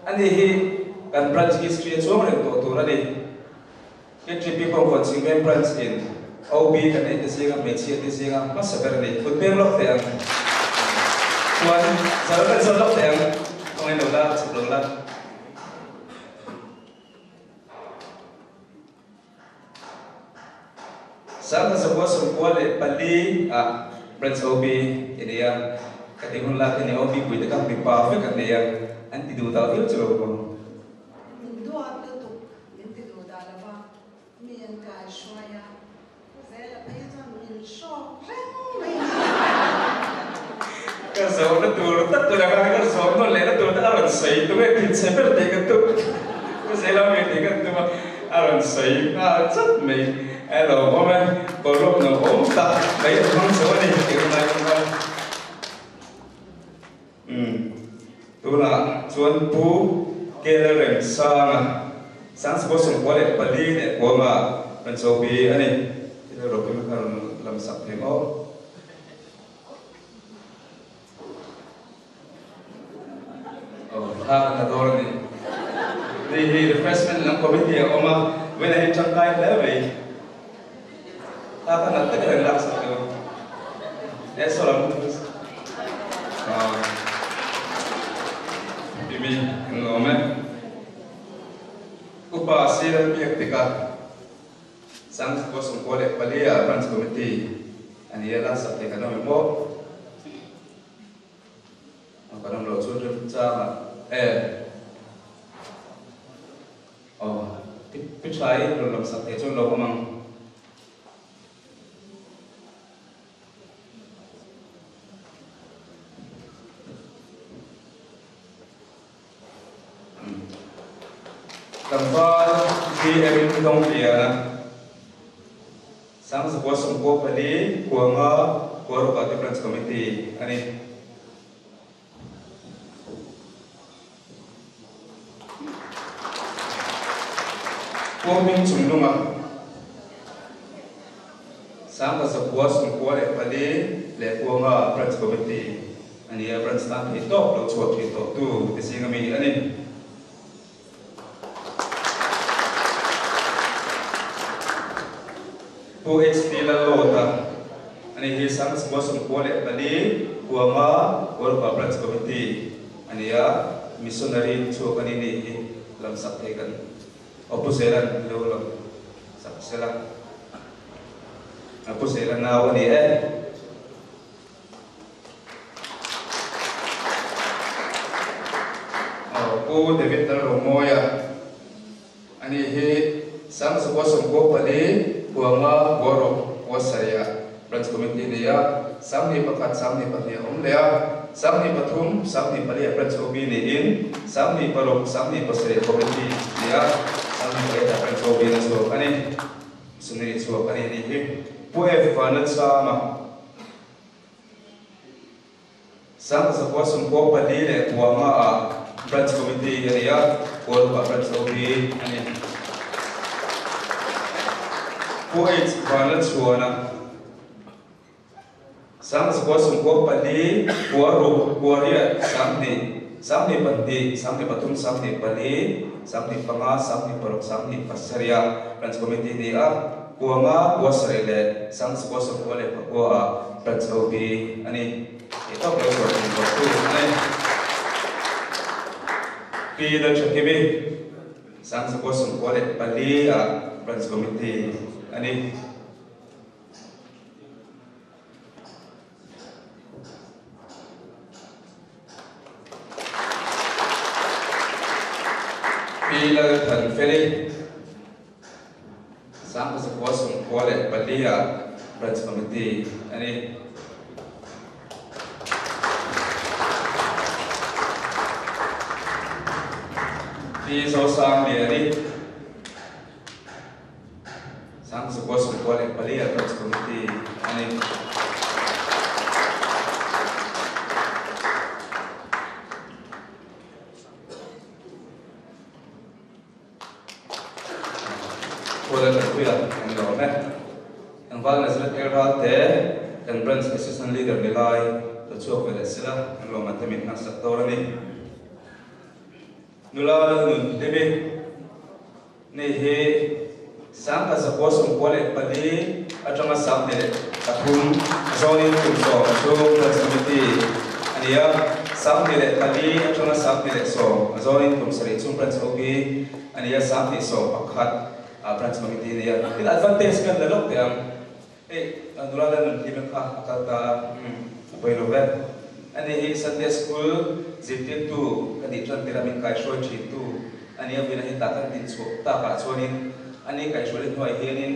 Ani hi kan Branch History a chuang reng tawh tur a ni. KTP Kawngkawn Chhingveng Branch in OB kan neih te zinga hmeichhia te zinga hmasa ber a ni. Kut peng lawk teh ang. Chuan zal kan zawn lawk teh ang. Khawngaih lo la, chhuk lo la. 1994 ah Branch OB i nei a, ka ti hun lak hi ni OB pui te kha mipa vek an nei a, an ti duh dah viau chu lo pawh. Min duat lutuk Min ti duh dah lo va, mi an kai hruai a, Pu Zela phei chuan min hrawk reng mai a. Ka zawhna tur tak tur anga ka zawh nawn lehna tur te a rawn sawi tum e, thinchhe ber tih ka tum, Pu Zela mi tih ka tum a, a rawn sawi nghal chat mai. E lo awm e, boruak no awm tak mai a hmang chho a ni tih ka ngai bawk a. Umm, tunah chuan Pu Kela Remsanga, 1994 leh Kuanga rawn cho bi a ni. Thil ropui kha rawn lam sak thei maw? Aw, thla kan la dawr a ni. Hei hi refreshment lam committee a awm a, vawiinah hian tangkai hle mai. Thla ka nat tak reng lak sak deuh. E saw lam Bibi kan lawm e. Upa Sir biak tikah 1994 ah Branch Committee a ni a lak sak thei kan awm em aw? Kan awm loh chuan remchang ah e. Aw, pi tha i rawn lam sak thei chuan lo awm ang. Tlangval VM Dawngpiana. Sang zakua sawmkua pali kuanga kuaruka te Branch Committee a ni. Pu Hming Chunglunga 1994 leh kuanga Branch Committee a ni a, Branch tan thei tawk lo chhuah thin tawh tu te zinga mi a ni. Pu HP Lalawta a ni hi 1994 kuanga kuaruka Branch Committee a ni a, Missionary chhuak a ni ni hi lamsak thei kan Aw Pu Zelan lo lam sak sela. Pu Zelan nau a ni e. Aw Pu David Lalromawia a ni hi 1994 Huanga Buaruk Puasariah Branch Committee a ni a, 21 22 a awm leh a, 23 24 ah Branch OB niin 26 27 Committee a ni a, 28 ah Branch OB in a chhuak a ni. Sunil chhuak a ni nih hi. Pu F Vanlalsanga. 1994 leh Kuanga ah Branch Committee a ni a, Kualukah Branch OB a ni. Pu H Vanlalchhuana, 1994 Kuaruk, Kuariat, 20, 22, 23, 24, 25, 26, 27 ah Branch Committee a ni a, Kuanga, Kuasarih leh 1994 ah Branch OB a ni. Tih tawk lo chhuah thei tawh tu a ni. Pi Lalthakimi, 1994 ah Branch Committee a ni. Pi Lalthanfeli, 1994 ah Branch Committee a ni. Pi Zosangliani, 1994 ah Branch Committee a ni. Kuala Tanpuia an lo awm e. Tlangval Nazareth El Ral te kan Branch Assistant Leader ni lai lo chhuak ve leh sela an lawmman te min hmansak dawn a ni. Nula Lalnun Hlimi ni hi 1994 atanga 23 zawnin kum sawm chhung Branch Committee a ni a, 24 atanga 27 zawnin kum sarih chhung Branch OB a ni a, 21 Branch Committee a ni a. Tin advantage kan la lawk teh ang. Hei nula Lalnun Hlima kha a kal ta a, a pawi lo ve. Ani hi Sunday School zirtirtu ka nih tan tirh a min kaihruai thintu a ni a, vawiin hi tah kan dinchhuah takah chuanin ani kaihruai hnuai hianin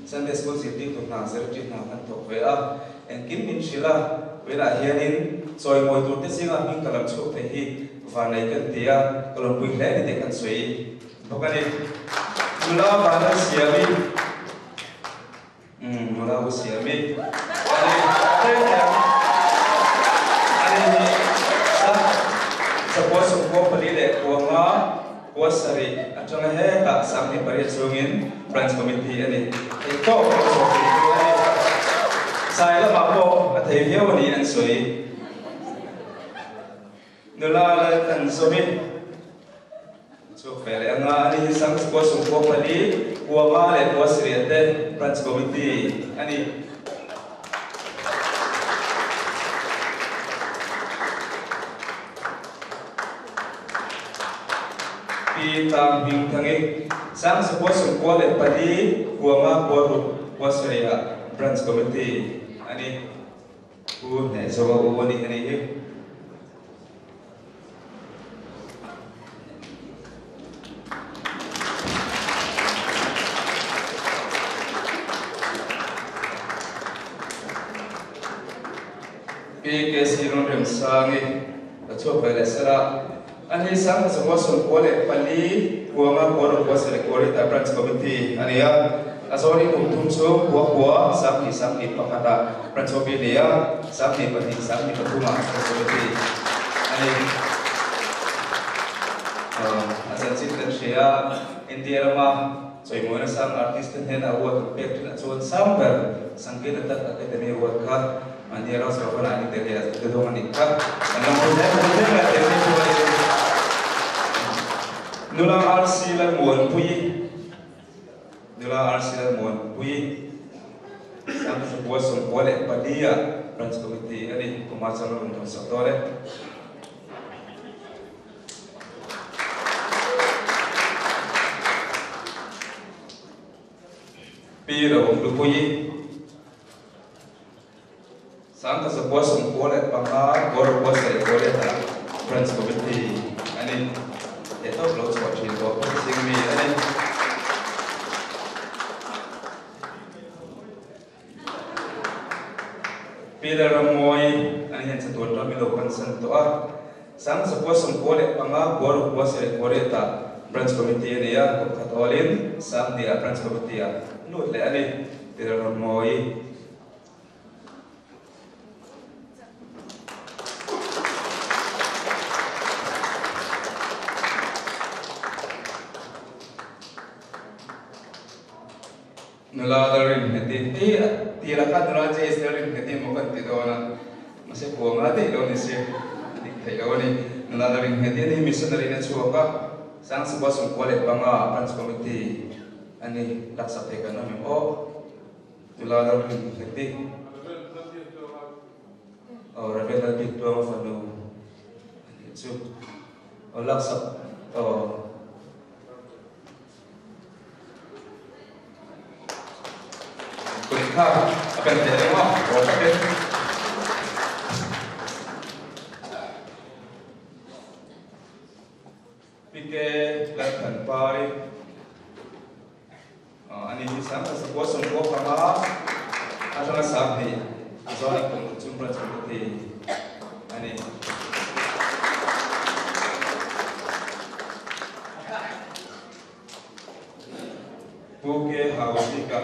Sunday School zirtirtu hna zirtir hna kan thawk ve a, engkim min hrilh a, vawiinah hianin chawimawi turte zinga hming ka lam chhuak thei hi vanlei kan ti a, ka lawmpui hle ni teh kan sawi bawk a ni. Nula Vanlalsiami. Umm nula u siami ani ani hi sa zakua sawmkua pali leh kuanga kua sarih atanga hetah 28 chungin branch committee ani thei tawk a chhuak thei tu ani sai lamah pawh a thei viau ani an sawi. Nula Lalthanzawmi chhuak ve leh anga ani hi 1994 Kuanga leh Kuasriah te Branch Committee a ni. Pi Tlang Hmingthangi 1994 Kuanga Kuaruk Kuasriah Branch Committee a ni. Pu Hnehzawa u a nih a nih hi. Pi KC Rawnremsangi ka chhuak ve leh sela. Ani 1994 Kuanga Kuaruk Kuasarih Kuarita Branch Committee a ni a. A zawnin kum thum chu Kua Kua 20 20 pakhatah Branch OB a ni a, 22 23ah Branch Committee a ni. A chanchin kan hria a, India rama chawimawina sang artist te hnena award an pek thinah chuan sang ber Sangeet Natak Akademi Award kha mahni Raj Bhavan-ah an intel leh a te dawng a nih kha. Kan lam hawi hle mai hle mai a tel phei chuanin Nula RC Lalmuanpuii Nula RC Lalmuanpuii Sangzakua 94 ah Branch Committee a ni. Kumar chuan a rawn dawnsak dawn e. Pi Rohlupuii 1995 Gorokua Branch Committee a ni. He tawp lo chhuah thin tawh pawh zing mi a ni. Pi Lalrammawi an hian chatuan ram i lo pansan tawh a. 1995 Gorokua Branch Committee a ni a, kum khat awlin Sangnia Branch Committee ah lut leh a ni. Pi Lalrammawi. Nula dal rin nghet i, hei a tir ah khan nula JS dal rin nghet i maw kan ti dawn a, mahse kuang a daih lo ni si, a dik theih lo a ni. Nula dal rin nghet i ani missionary in a chhuak a, 1995 Branch Committee a ni, laksak thei kan awm em aw. Nula dal rin nghet i. Aw Rev. Lalbiaktuanga fanu a nih chu. Aw laksak aw. Kut kha a pen thei reng a, aw takin. Pike Lalthanpari a ni hi 1995 atanga 20 zawna kum chung branch committee a ni. Pu K. Hauzika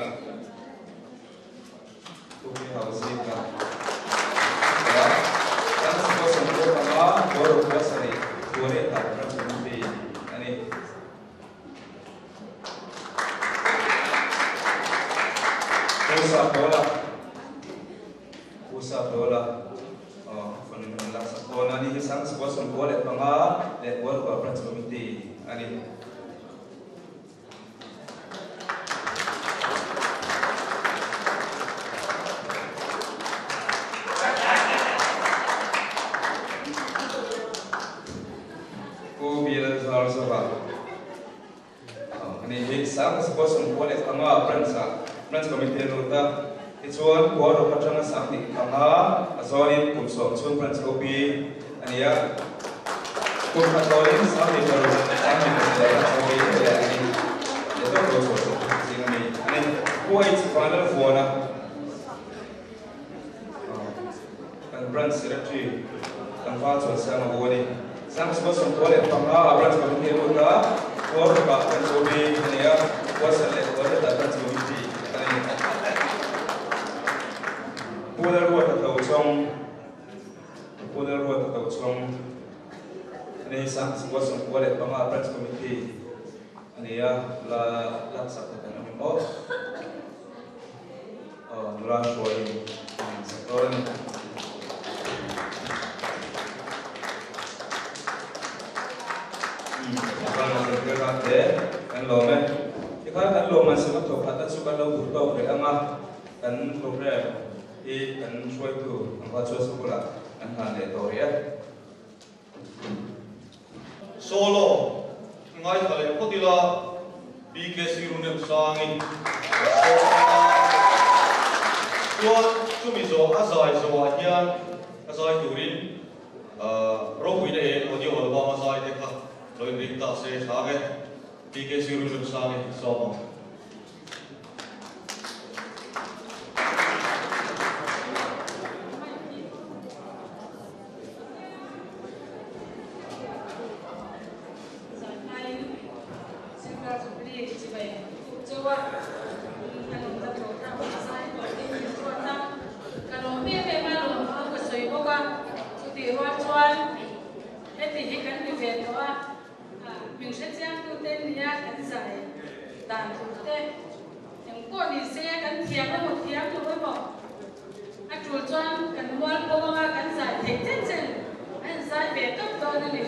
Pu K. Hauzika 1995 Gorukua Kuareta branch committee a ni. Pu Sapawla Pu Sapawla phone in lak sak dawn a ni hi 1995 leh Kuarukua Branch Committee a ni. Pu Bill Zarzova a ni hi 1995 Branch ah Branch Committee a lut a, tichuan Kuaruk atanga 25 a zawnin kum 10 chhung Branch OB a ni a, kum khat dawnin 26 27 Branch OB leh a ni. Leh tawk lo chhuah chhuah zing a mi a ni. Pu H Vanlalvuana kan Branch Secretary tlangval chuan siam a u a ni. 1995 Branch Committee a lut a, Kuarukah Branch OB a ni a, Kuasar leh Kuaretah Branch Committee a ni. Pu Lalruata Tochhawng Pu Lalruata Tochhawng a ni. 1995 Branch Committee a ni a, la laksak te kan awm em aw. Nula hruaiin an insak dawn a ni. Te kan lawm e. Tikhan kan lawm an sem a thawk khat a chu kan lo duh tawk rih ang a, kan program hi kan hruaitu ang kha chuan school ah kan hlan leh tawh rih e. Solo ngaithla leh phawt ila BKC Runem Sangi chuan chumi zawh a zai zawhah hian a zai turin ropuina eng audio album a zai te kha lo inring ta se thlak e BKC Runem Sangi sawm ang. a, kan la tlawh ta bawk a, zai turin min ruat a, ka lawm em em a, lawmthu ka sawi bawk a, chutih rual chuan heti hi kan ni ve tawh a, min hrechiangtute nia kan zai dan tur te engpawh ni se kan thiam emaw thiam lo emaw a tul chuan kan mual pho anga kan zai theih chen chen a inzai ve tawp dawn a ni.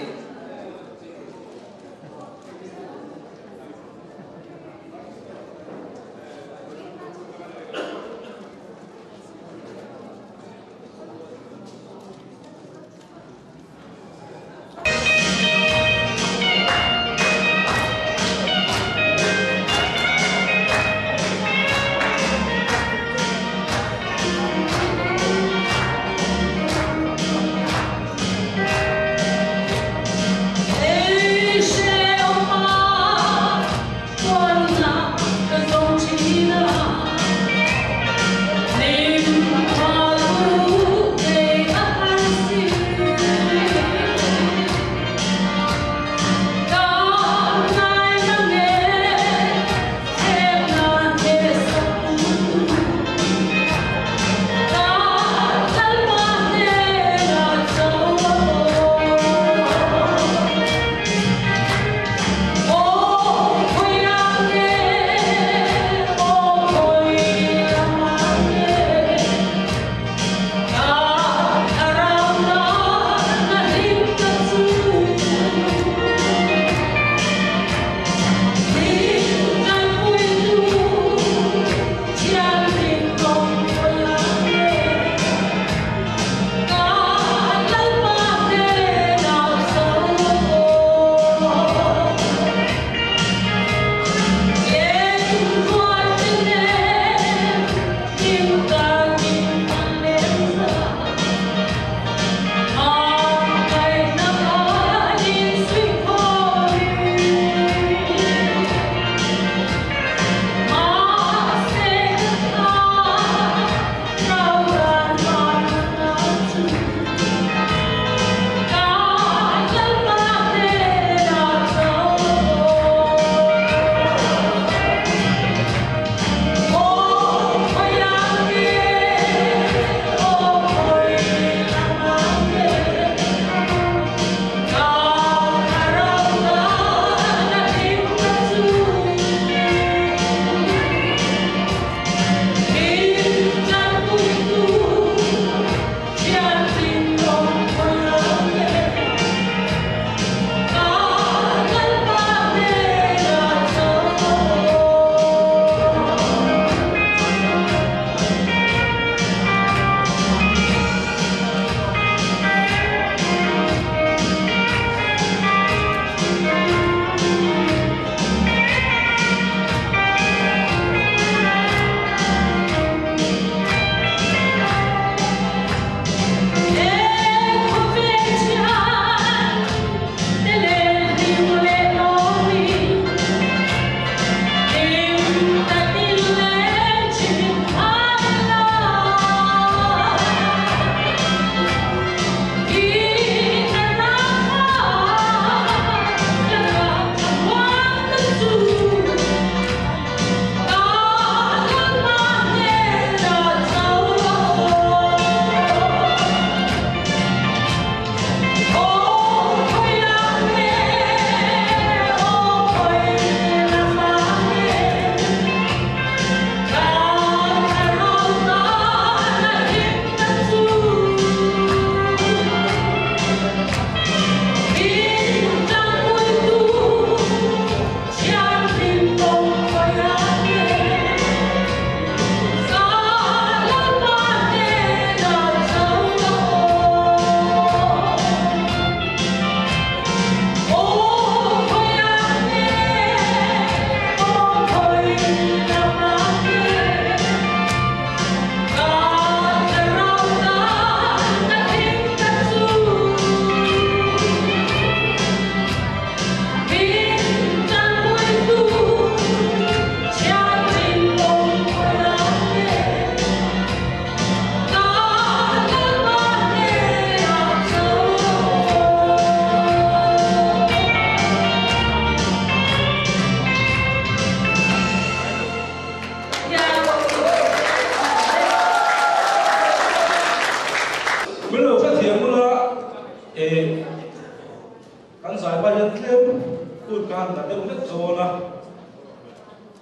deuh hlek dawn a.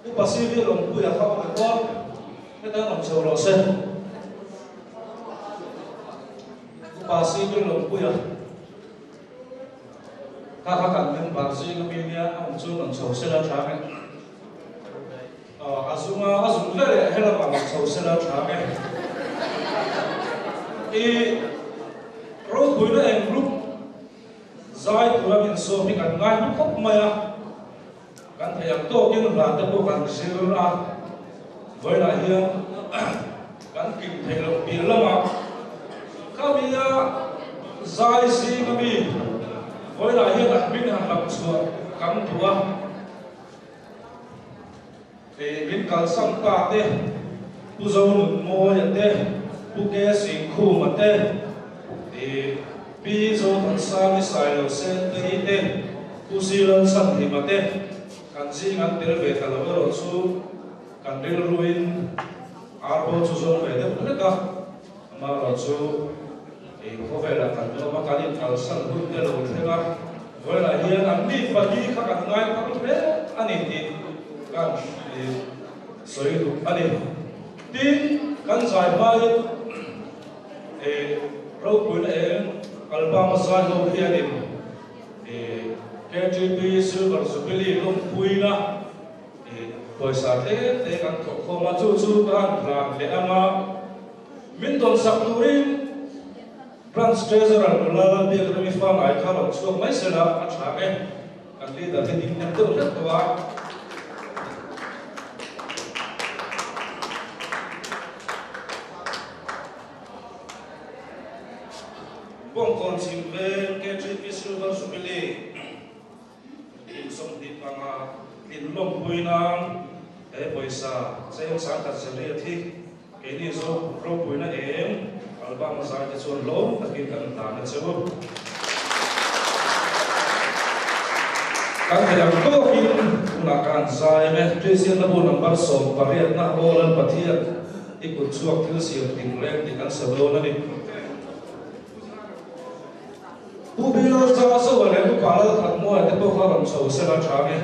Upa CV Lawmpuia kha awm em aw? Heta an awm chho rawh se. Upa CV Lawmpuia kha kha kan member zing ami nia a awm chu rawn chho sela tha nge. A zunga a zung hle leh helamah rawn chho sela tha nge. I ropuina eng group zai tura min sawm hi kan ngai hlu khawp mai a. Kan theih ang tawkin hla te pawh kan zir a, vawiinah hian kan kim theih loh piah lamah khami a zai zing ami vawiinah hian a hming han lam chhuah kan duh a, min kalsan ta te, Pu Zonunmawia te, Pu Ke Singkhuma te, Pi Zothansami Sailo Sentei te, Pu Silalchhanhima te kan zing an tel ve ta lo erawh chu kan rilruin arbo chu zawng ve deuh hlek a, amaherawh chu khawvelah kan awm a, kan inkalsan hun te lo thleng a, vawiinah hian an mi pali kha kan ngai phang hle a ni tih kan sawi duh a ni. Tin, kan zai hmain ropuina eng album a zai ho hianin, KTP Silver Jubilee lawmpuina pawisa tlem te kan thawk khawm a, chu chu ka han hlan leh ang a, min dawnsak turin Branch Treasurer nula Lalbiakremi Fangai kha rawn chhuak mai sela a tha e, kan leader hi ding nem deuh hlek tawh a. Bawngkawn chhim veng KTP Silver Jubilee kum 25 tlin lawmpui nan he pawisa cheng sangkhat zariat hi keini zawk ropuina eng album zai te chuan lawm takin kan hlan a che u. Kan thei ang tawkin tunah ka han zai em e. Kristian na bu number 18 na Aw Lalpathian i kut chhuak thil siam ting reng tih kan sa dawn a ni. Pu Bilal Cha Zoa leh Pu Palal Khatmuaia te pawh kha rawn chho sela tha nge?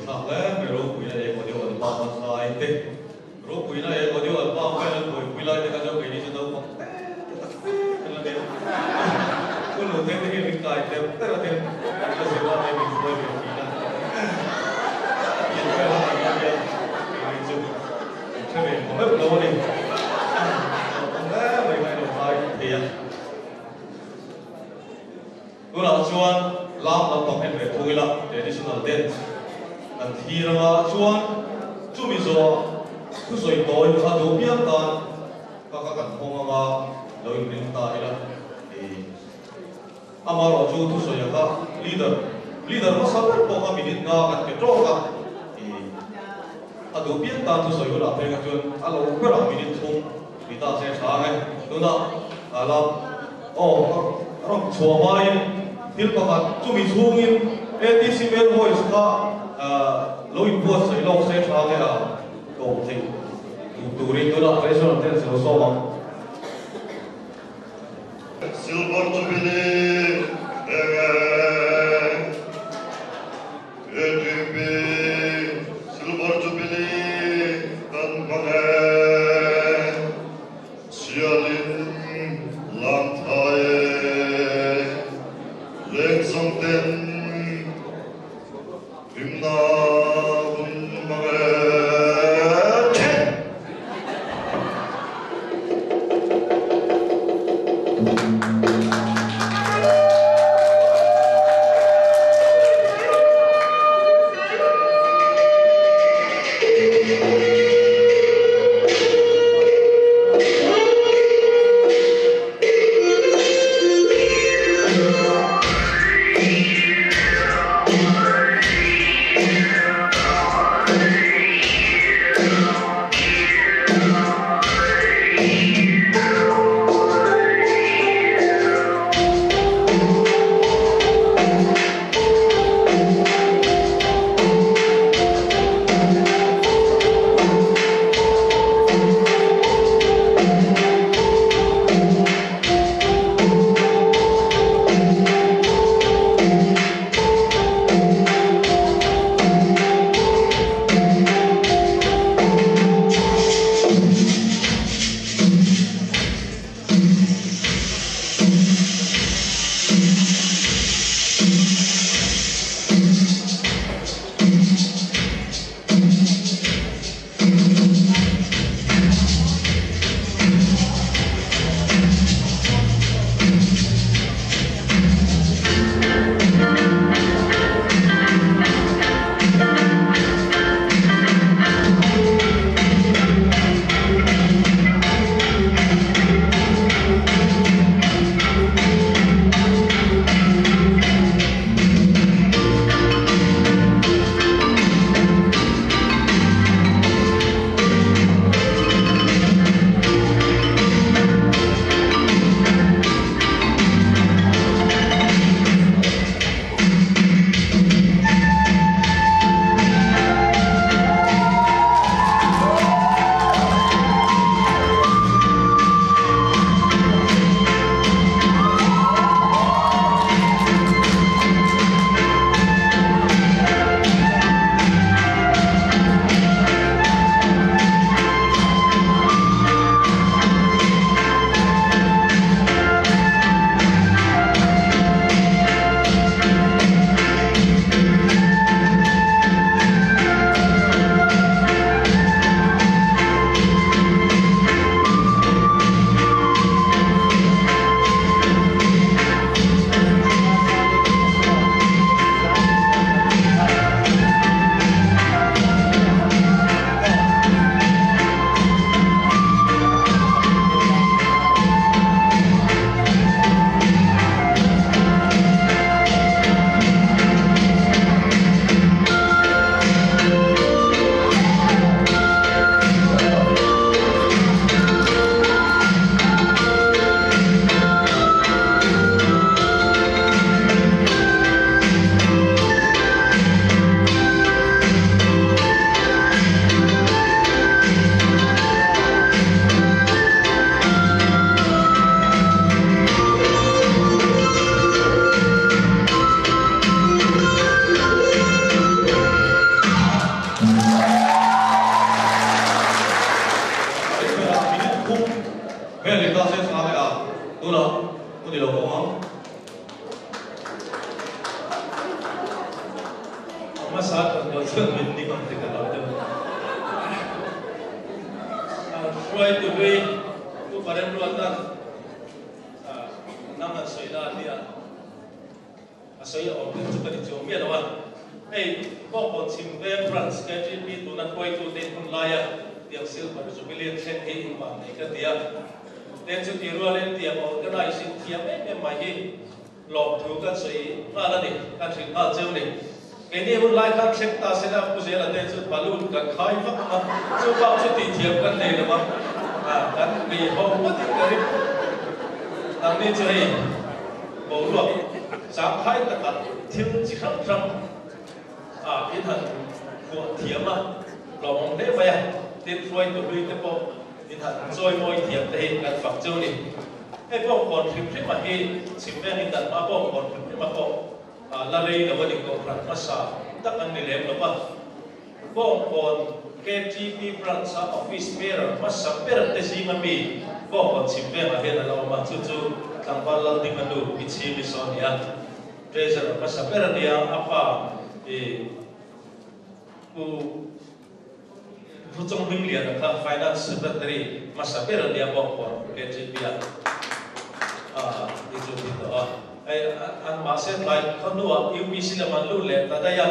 thlak hle mai ropuina eng audio album a zai te ropuina eng audio album vel an buaipui lai te kha chuan keini chu naupang te te tak fe kan la nia hun lo te te hian min kai ter ter a tin kan la zir lai min hruai ve thin a pian vel a ni a nia keini chu min hre ve pha meuh lo a ni naupang hle mai kha ilo zai thei a. Tunah chuan lam lampang en ve thung ila, traditional dance kan thlir anga chuan chumi zawhah thusawi tawi kha duh piang tan ka ka kan hawng anga lo inring ta ila i amaherawh chu thusawi a kha leader leader hmasa ber pawh kha minute nga kan pe tawk a i a duh piang tan thusawi hunah phei kha chuan a lo berah minute thum ni ta se tha ang e tunah lam aw rawn chhuah hmain thil pakhat chumi chhungin ATC Male Voice kha lo inbuatsaih lawk se tha nge a ko theih duh turin tunah traditional dance lo sawm ang. Silver Jubilee eng e ATP Silver Jubilee kan hmang e. Sialin lam thai e, leng zawng ten hlimna hun hmang e. Chhe! Hmasa kan lo chuan min ning ang tih ka hlau deuh. Hruaitu hlui Upa Remruata'n nang an sawi la nia a sawi a awm deuh chu ka ni chuang miah lo a. Hei Bawngkawn Chhim Veng Branch KTP tuna hruaitute in hun laia tiang Silver Jubilee an thleng hi invan nei ka ti a. Ten chu ti rualin tiang organize in thiam em em mai hi Lawmthu kan sawi nghal a ni, kan hrilh nghal cheu ni. Keini hun lai khan thleng ta sela Pu Zela te chu balloon kan khai vak ang a, chu bak chu tih thiam kan nei lo a, kan bei ho ngawtin ka ring. Nangni chu hei boruak zangkhai takah thil chi hrang hrang in han khuah thiam a, lawmawm hle mai a, tin hruaitu hlui te pawh in han chawimawi thiam te hi kan fak cheu ni. Hei pawh kawn hrim hrim a hi chhim veng in dan hma pawh kawn hrim hrim a pawh la rei lo a ni kohhran hmasa tak an ni lem lo va. Bawngkawn KTP Branch a Office Bearer hmasa ber te zinga mi Bawngkawn chhim vengah hian a la awm a, chu chu Tlangval Laldinga nu Pi Chhimi saw a ni a. Treasurer hmasa ber a nia, a pa i Pu. Vuchawng Hmingliana kha Finance Secretary hmasa ber a nia Bawngkawn KGP a ni chu ti tawh a. Hei an mahse tlai khawhnuah UPC lam an lut leh ta daih a,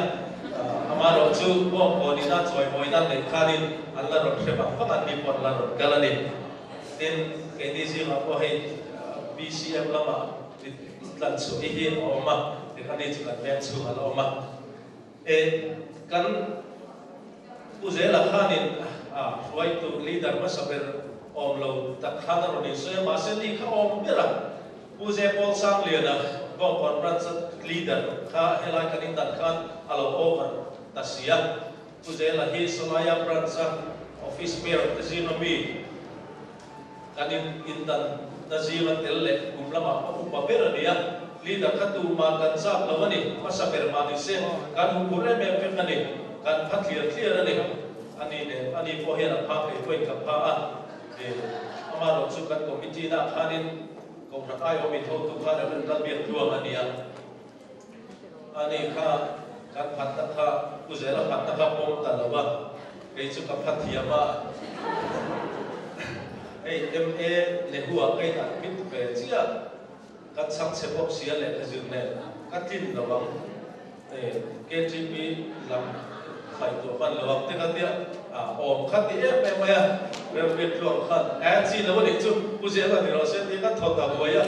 amaherawh chu Bawngkawn ina chawimawina neih khanin an la rawn hre vang vang an ni pawh an la rawn kal a ni. Tin, keini zingah pawh hei BCM lamah tlan chhuah hi hi a awm a, tikhan ni chu kan veng chhung a la awm a. E kan Pu Zela khanin a hruaitu leader hmasa ber awm lo tak khan a rawn insawi a, mahse ni kha awm ber a, Pu Ze Paul Sangliana Bawngkawn Branch leader kha helai kan indan khan a lo over ta si a. Pu Zela hi Sawlaia Branch a office bearer te zinga mi Kan in indan na zinga tel leh kum lamah pawh upa ber a ni a, leader kha tumah kan zak lo a ni, hmasa ber mah ni se, kan huphur em em vek a ni, kan pha tliar tliar a ni. A ni nen, a ni pawh hian a pha kei pawhin ka pha a, e, amaherawh chu kan committee nah khanin Kohhran aiawm in hotu khan a rin ral biak tluang a ni a, a ni kha kan phatna kha Pu Zela phatna kha pawm ta lo a, kei chu ka pha thiam a, hei MA Nehu ah ka in admit ve chiah, ka chhang chhe bawk sia lehkha zir nen ka tlin lo ang, KTP lam khaihtuah hman lo ang te ka tia, awm kha ti em em mai a, Remriat tluang khan a chi lo a nih chu Pu Zela ni rawh se tia ka thaw ta buai a.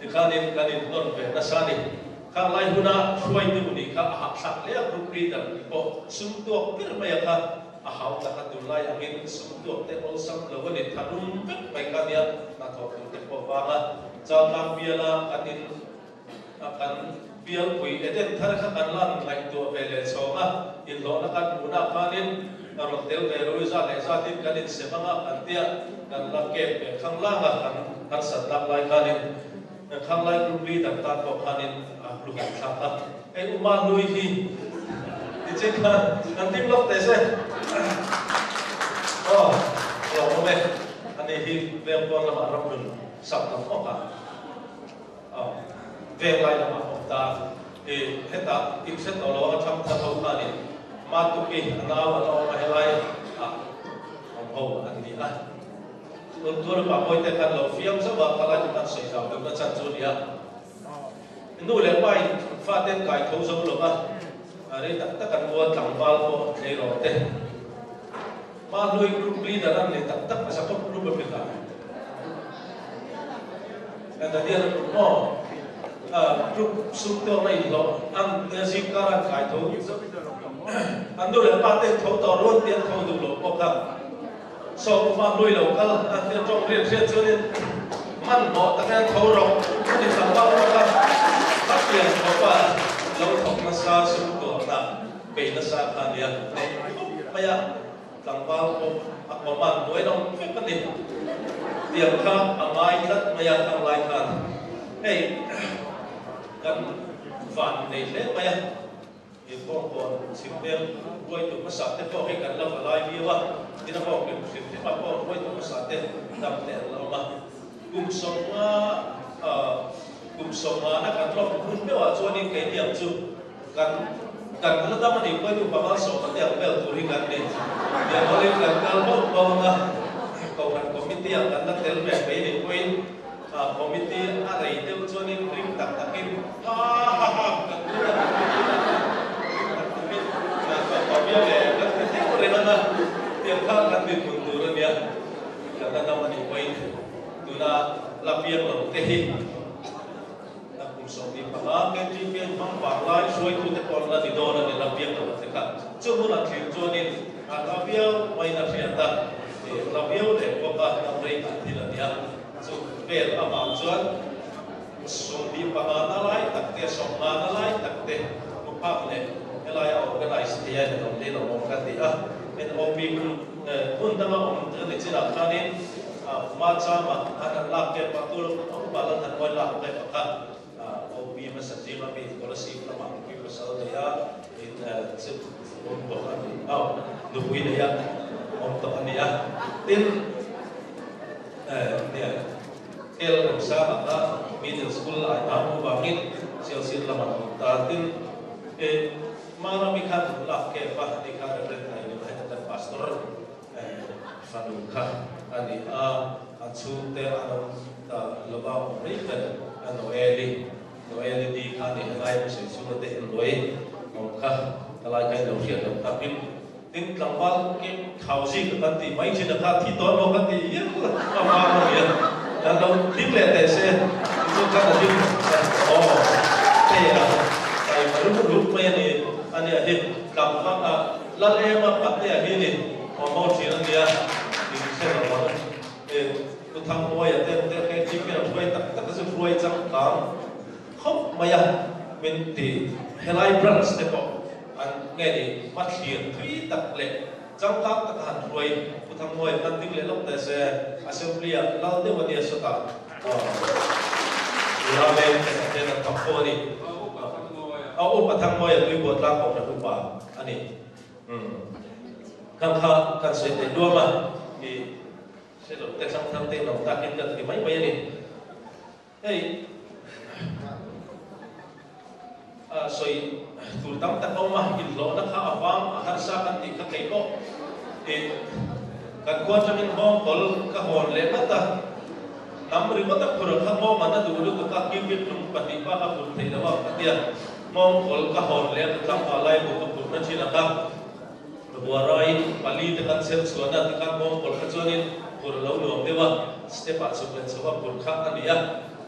Tikhanin kan inhnawn ve nasa a ni. Khang lai huna hruaitu nih kha a hahthlak hle a, group leader nih pawh sum tuak ber mai a kha a hau tak a, tunlai angin sum tuak te awlsam lo a ni, tharum vek mai kha nia hnathawh tur te pawh vang a, Chaltlang biala kan in kan bialpui Eden thar kha kan lan ngaihtuah ve leh chhawng a, inhlawhna kan hmuhna khanin a rawn tel ve rui zat leh zatin kan insem anga kan tia kan la kep ve khanglang a, kan harsat lak lai khanin khanglai group leader tan pawh khanin a hlu han thlak a, hei Uma Hlui hi nichin khan kan ding lawk teh se aw lawmawm e, ani hi vengpawn lamah ramhlun sak ta fawk a. Veng lai lamah awm ta i hetah in hre tawh lo a thang thar ho khanin Matupi a nau a la awm a helai ah awm ho an ni a. Tun tur pa Mawite khan lo fiam zauh a khalai chu kan sawi zau deuh na chan chu a ni a. Nu leh pa in fate an kai tho zo lo va, rei tak tak an mual tlangval pawh thlei rawh te. Mahlui group leader an ni tak tak hmasa kawp group a pekah. Daniel a group maw? Group sum tawk na inhlawh an zingkar an kai tho an nu leh pa te tho tawh rual te an tho duh lo pawh kha so Mahlui lo kal an tia tawng riat riat chuanin hmanhmawh takin an tho rawk a ni tlangval pawh kha a pian khawpa lo thawk nasa sum tuakna bei nasa kha a nia neih khawp mai a. Tlangval pawh a command hnuai lo vek a ni. Tiang kha a ngai tlat mai a khang lai khan hei kan van nei hle mai a, i bawngkawn chhimhmel hruaitu hmasa te pawh hei kan la va lai viau a, tin a bawng hrim hrim hrim a pawh hruaitu hmasa te dam te an la awm a. Kum 50 kum 50 na kan lawk hun meuhah chuanin keini ang chu kan. Kan la dam a nih pawhin upa malsawm a te ang vel tur hi kan ni. Tiang hawlin kan kal bauh bauh ang a, Kohhran Committee ah kan la tel ve mai nih pawhin Committee a rei deuh chuanin ring tak takin ha ha ha kan tur a ring tak takin kan biak leh kan ti deuh reng ang a, tiang kha kan dinhmun tur a nia. Kan la dam a nih pawhin tuna la piang lo te hi. A kum 25 KTP a inhmang vang lai hruaitute pawh an la ni dawn a ni, la piang lo te kha. Chu hmunah thlir chuanin a hla viau maiin a hriat a, hla viau leh bawk a, dam rei kan thil a ni a. Chu vel avang chuan 25 na lai tak te, 50 na lai tak te hmu phak leh helaia organize thei a inawm te in awm ka ti a. NOP hun hmun danga awm a ni chinah khanin Machama an han lak tep a, tur upa lan han uai lak tep a kha OP hmasa zing a mi Kolasib lamah nupui pasal nei a, in chu awm tawh a ni a, nupui nei a awm tawh a ni a. Tin, nia Kel Remsanga kha middle school ai a hmuh vangin Sialsir lamah a awm ta. Tin, Marami khan lak kep a, ani kha Reverend Nailima heta kan pastor Fanu kha a ni a, a chhungte an awm ta lova awm rei ber a Noeli, Noeli ni kha a ni helai a sawi chhunga te en luai awm kha ka lai kha in lo hriat loh takin tin tlangval ke khau zik a kan tih mai thin a kha thi tawn maw kan tih hial a vang a nia kan lo hlim leh teh se chu khan a hlim aw hei a taima rum rum mai a ni a nia hi tlangval a Lal ema Patea hi ni awm ho thin a nia in hre lo ang. E Pu Thangmawia te te kha chi pian hruai tak tak a chu hruai changkang khawp mai a min ti. Helai branch te pawh an nge ni hmathlir thui tak leh changkang taka han hruai Pu Thangmawia khan ding leh lawk teh se Assembly ah lal deuh a nia sawtah nula veng te khat ten an thawk fo a ni. A upa Thangmawia Tuibuah tlang kohhran upa. A ni. Umm. Khang kha kan sawi theih luam a, i hre lo te thlang thang te in awm takin kan ti mai mai a ni. Hei a sawi tur tam tak a awm a, inhlawhna kha a vang a harsa kan tih kha kei pawh i kan khua atangin nghawngkawl ka hawn leh ngat a, hnam ringawt a phur kha nghawng an a duh lutuk a, cubic lung pahnih bak a phur theih lo a ka ti a. Nghawngkawl ka hawn leh ka tlangval lai bu ka phurhna thin a ka buaraiin pali te kan chher chhuahna ti khan nghawngkawl kha chuanin phur a lo nuam deuh a, step ah chhuk leh chho a phur kha a ni a.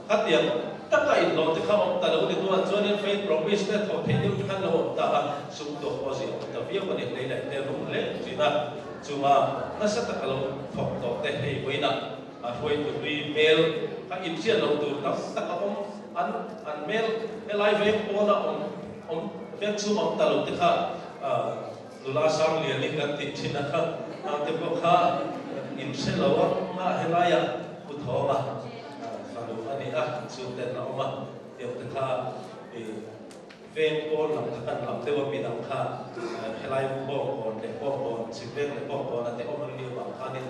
Khatiang taka inhlawh te kha awm ta lo ni hnuah chuanin faith promise te thawh theih deuh te khan lo awm ta a, sum tuak pawh zia awm ta viau a ni hlei laih te rum hle thin a, chunga nasa taka lo thawk tawh te hei vawiinah a hruaitu hlui hmel kha inhriat loh tur tam tak a awm. An an hmel helai veng pawna awm awm veng chhung awm ta lo te kha nula Sangliani kan tih thin a kha ang te pawh kha in hre lo a nga helaiah Pu Thawnga fanu a ni a chhung ten a awm a tiang te kha i veng pawn lam kha kan lam deuh a midang kha helai bawngkawn leh bawngkawn chhim veng leh bawngkawn a te awm an ni avang khanin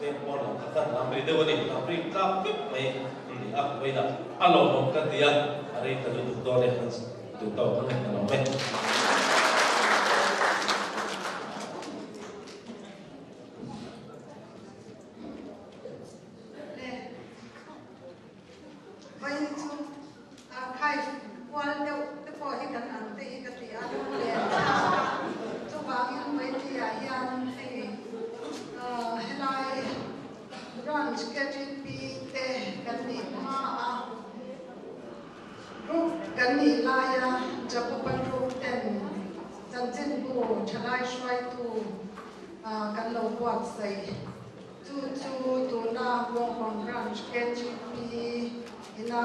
Veng pawn lam kha kan lam ri deuh a ni, lam ri tlak vek mai a ni a, vawiinah a lawmawm ka ti a, a rei ta lutuk dawn e, han duh tawk ang e, ka lawm e. Le vawiin chu archive kual deuh te pawh hi kan ang te hi ka ti a, lunglen thlak a, chuvangin vawiin hian hei helai branch KTP te kan nih hma a, group kan nih laia Jacoba group ten chanchinbu thalai hruaitu kan lo buatsaih. Chu chu tuna Bawngkawn Branch KGP ina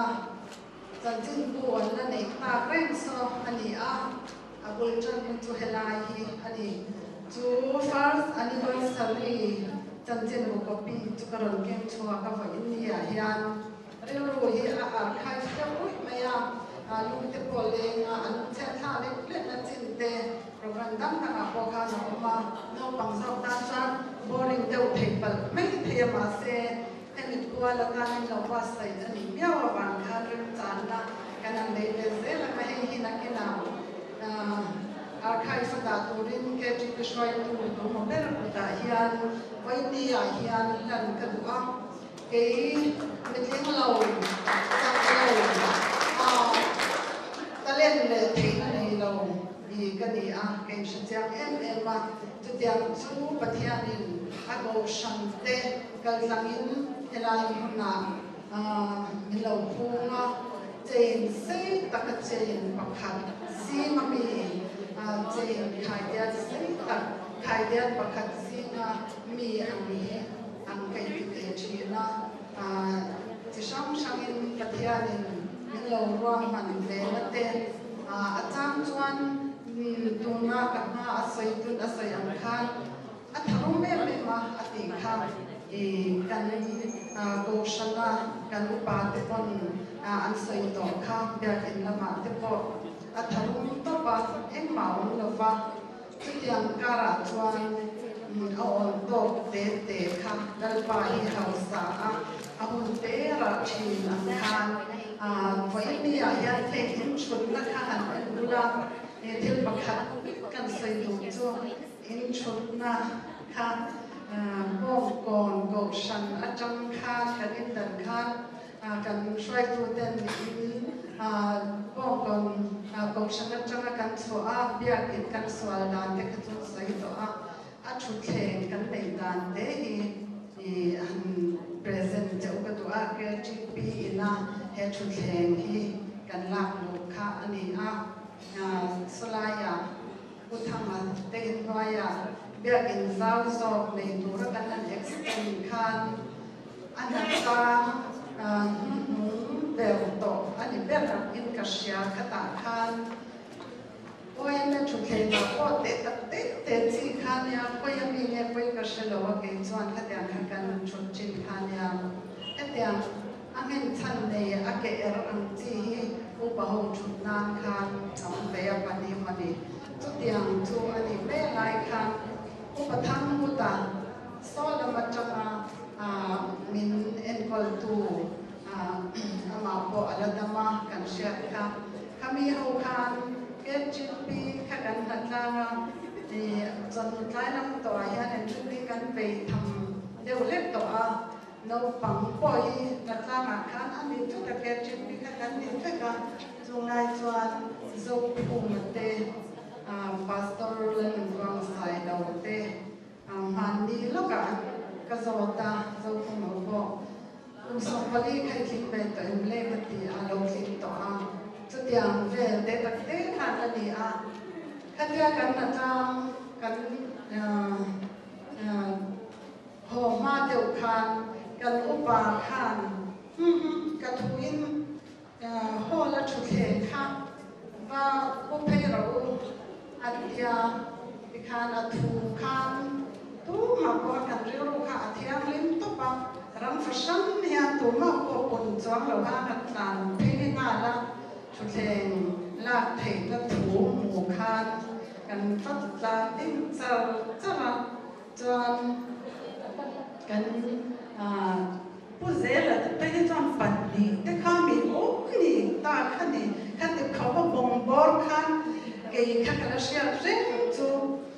chanchinbu an la neih tak reng saw a ni a, a bul tanna chu helai hi a ni. Chu first anniversary chanchinbu copy chu ka rawn keng chhuak a vawiin ni ah hian rilru hi a archive deuh ruih mai a, lungte pawh leng a an chhiat thla lek lek na chin te Program dang dangah pawh khan a awm a, naupang zawk tan chuan boring deuh theih palh mai thei a, mahse hemi kual atanin lo buatsaih a nih miau avang khan remchanna kan han nei ve zel ang a, hei hi nakinah Five a dah turin KTP hruaitu tumaw ber kutah hian vawinia hian hlan ka duh a, kei mitling lo, chak lo, talent leh theihna nei lo hi ka ni a, ka inhre chiang em em a, chutiang chu Pathianin a kohhran te kaltlangin helai hmunah min lo phung a, chain sei taka chain pakhat zinga mi chain khaidiat sei tak khaidiat pakhat zinga mi ang hi ang ka inti ve thin a, chi hrang hrangin Pathianin min lo ruahman ve na te a chang chuan tuna ka hma a sawi tun a sawi ang khan A tharum em em a, a tih kha i kan Kohhrana kan upa te pawn an sawi tawh kha, biakinn lamah te pawh a tharum tawp a, engmah a awm lo va, chutiang karah chuan a awn tawk te te kha Lalpa hi hausa a, a hun te rah thin ang khan vawiin ah hian heng inchhunna kha han en bula thil pakhat kan sawi duh chu. Inchhutna kha Bawngkawn Kohhran atang khan kan indan khan kan hruaituten in Bawngkawn Kohhran atanga kan chhuah a, biakin kan sual dan te kha chu sawi tawh a, a thutthleng kan neih dan te hi han present cheu ka duh a, KTP ina he thutthleng hi kan lak luh kha a ni a, sawlaiah. Pu Thanga te inhnuaia biakinn zau zawk nei tura kan han extend khan a hnatlang hnuhnung ber tawh a ni ber in ka hria. Khatah khan OMA thutthlengah pawh teh tak teh teh chi kha nia, pawi a mi nge pawi ka hre lo a, kei chuan khatiang kha kan thut thin kha nia. Hetiang a nghenchhan nei a ke er ang chi hi upa ho thut nan khan a awm ve a pahnih mawni. Chutiang chu a nih mek lai khan Upa Thanghuta saw lam atanga min enkawltu amah pawh a la dam a kan hriat kha. Khami ho khan KGP kha kan hlatlang a, chawhnu tlai lam tawhah hian entry kan vei tham deuh hlek tawh a. Naupang pawh hi Hnatlangah khan a ni vek a, KTP kha kan ni vek a, chunglai chuan Zophunga te, Pastor Lalnunruang Sailo te hmanni lawkah ka zawt a, Zophunga pawh kum 40 kha i tling ve tawh em le ka ti a, lo tling tawh a, chutiang vel te tak te khan a ni a, khatia kan Hnatlang kan Haw hma deuh khan kan upa khan Humm ka thuin hall a thutthleng kha va pu phei rawh u a tia tikhan a thu khan tumah pawh kan rilru kha a thianghlim tawp a, ram fahran hian tumah pawh pun chuang lo khan kan tlan phei nghal a, thutthleng lak theihna thu hmu khan kan va tlan ding char char a. Chuan kan Pu Zela te phei hi chuan pahnih te kha mi awm ni ta kha ni kha ti khauh a bawng bawr khan kei kha ka la hriat reng chu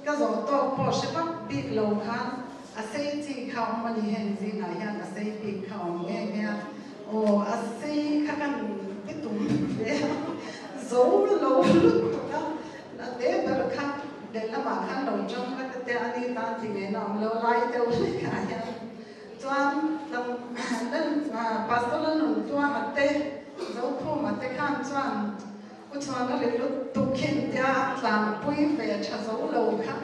ka zawh tawk pawh hre vak bik lo khan a sei chi kha awm a ni heng zingah hian a sei bik kha awm nge nge a aw a sei kha kan ti tum ve a zo lo lutuk a A te ber kha lehlamah khan lo tang la ka tia a ni tan ti ngei na awm lo lai deuh hlek ah hian chuan lam lan pastor la nun tluanga te Zokhuma te khan chuan u chhuan a ri lut tuk khin tia an tlanpui ve tha zo lo kha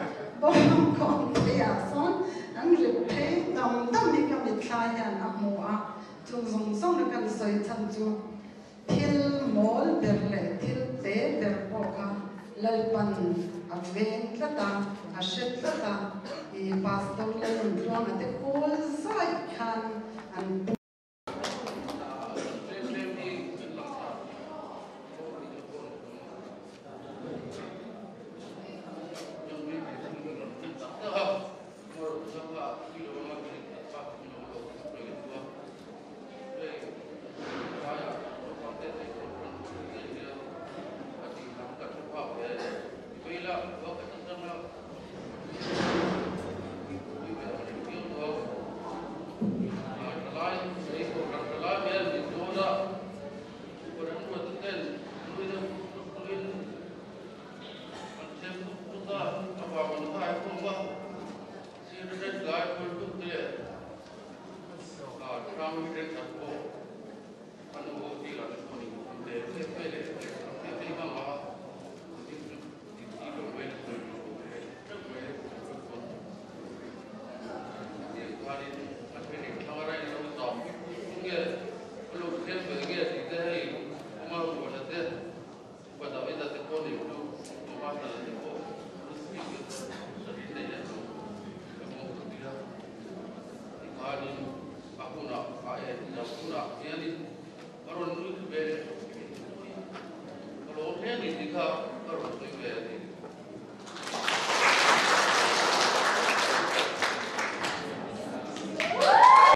bawng khawm phei ah sawn an ri phei dam dam hi ka mitthla hian a hmu a chu zawng zawng a kan sawi chhan chu Thil mawl ber leh thil te ber pawh kha Lalpan a veng tlat a, a hre tlat a, i Pastor Lalnuntluanga te kawl zai khan an pu. Pathianin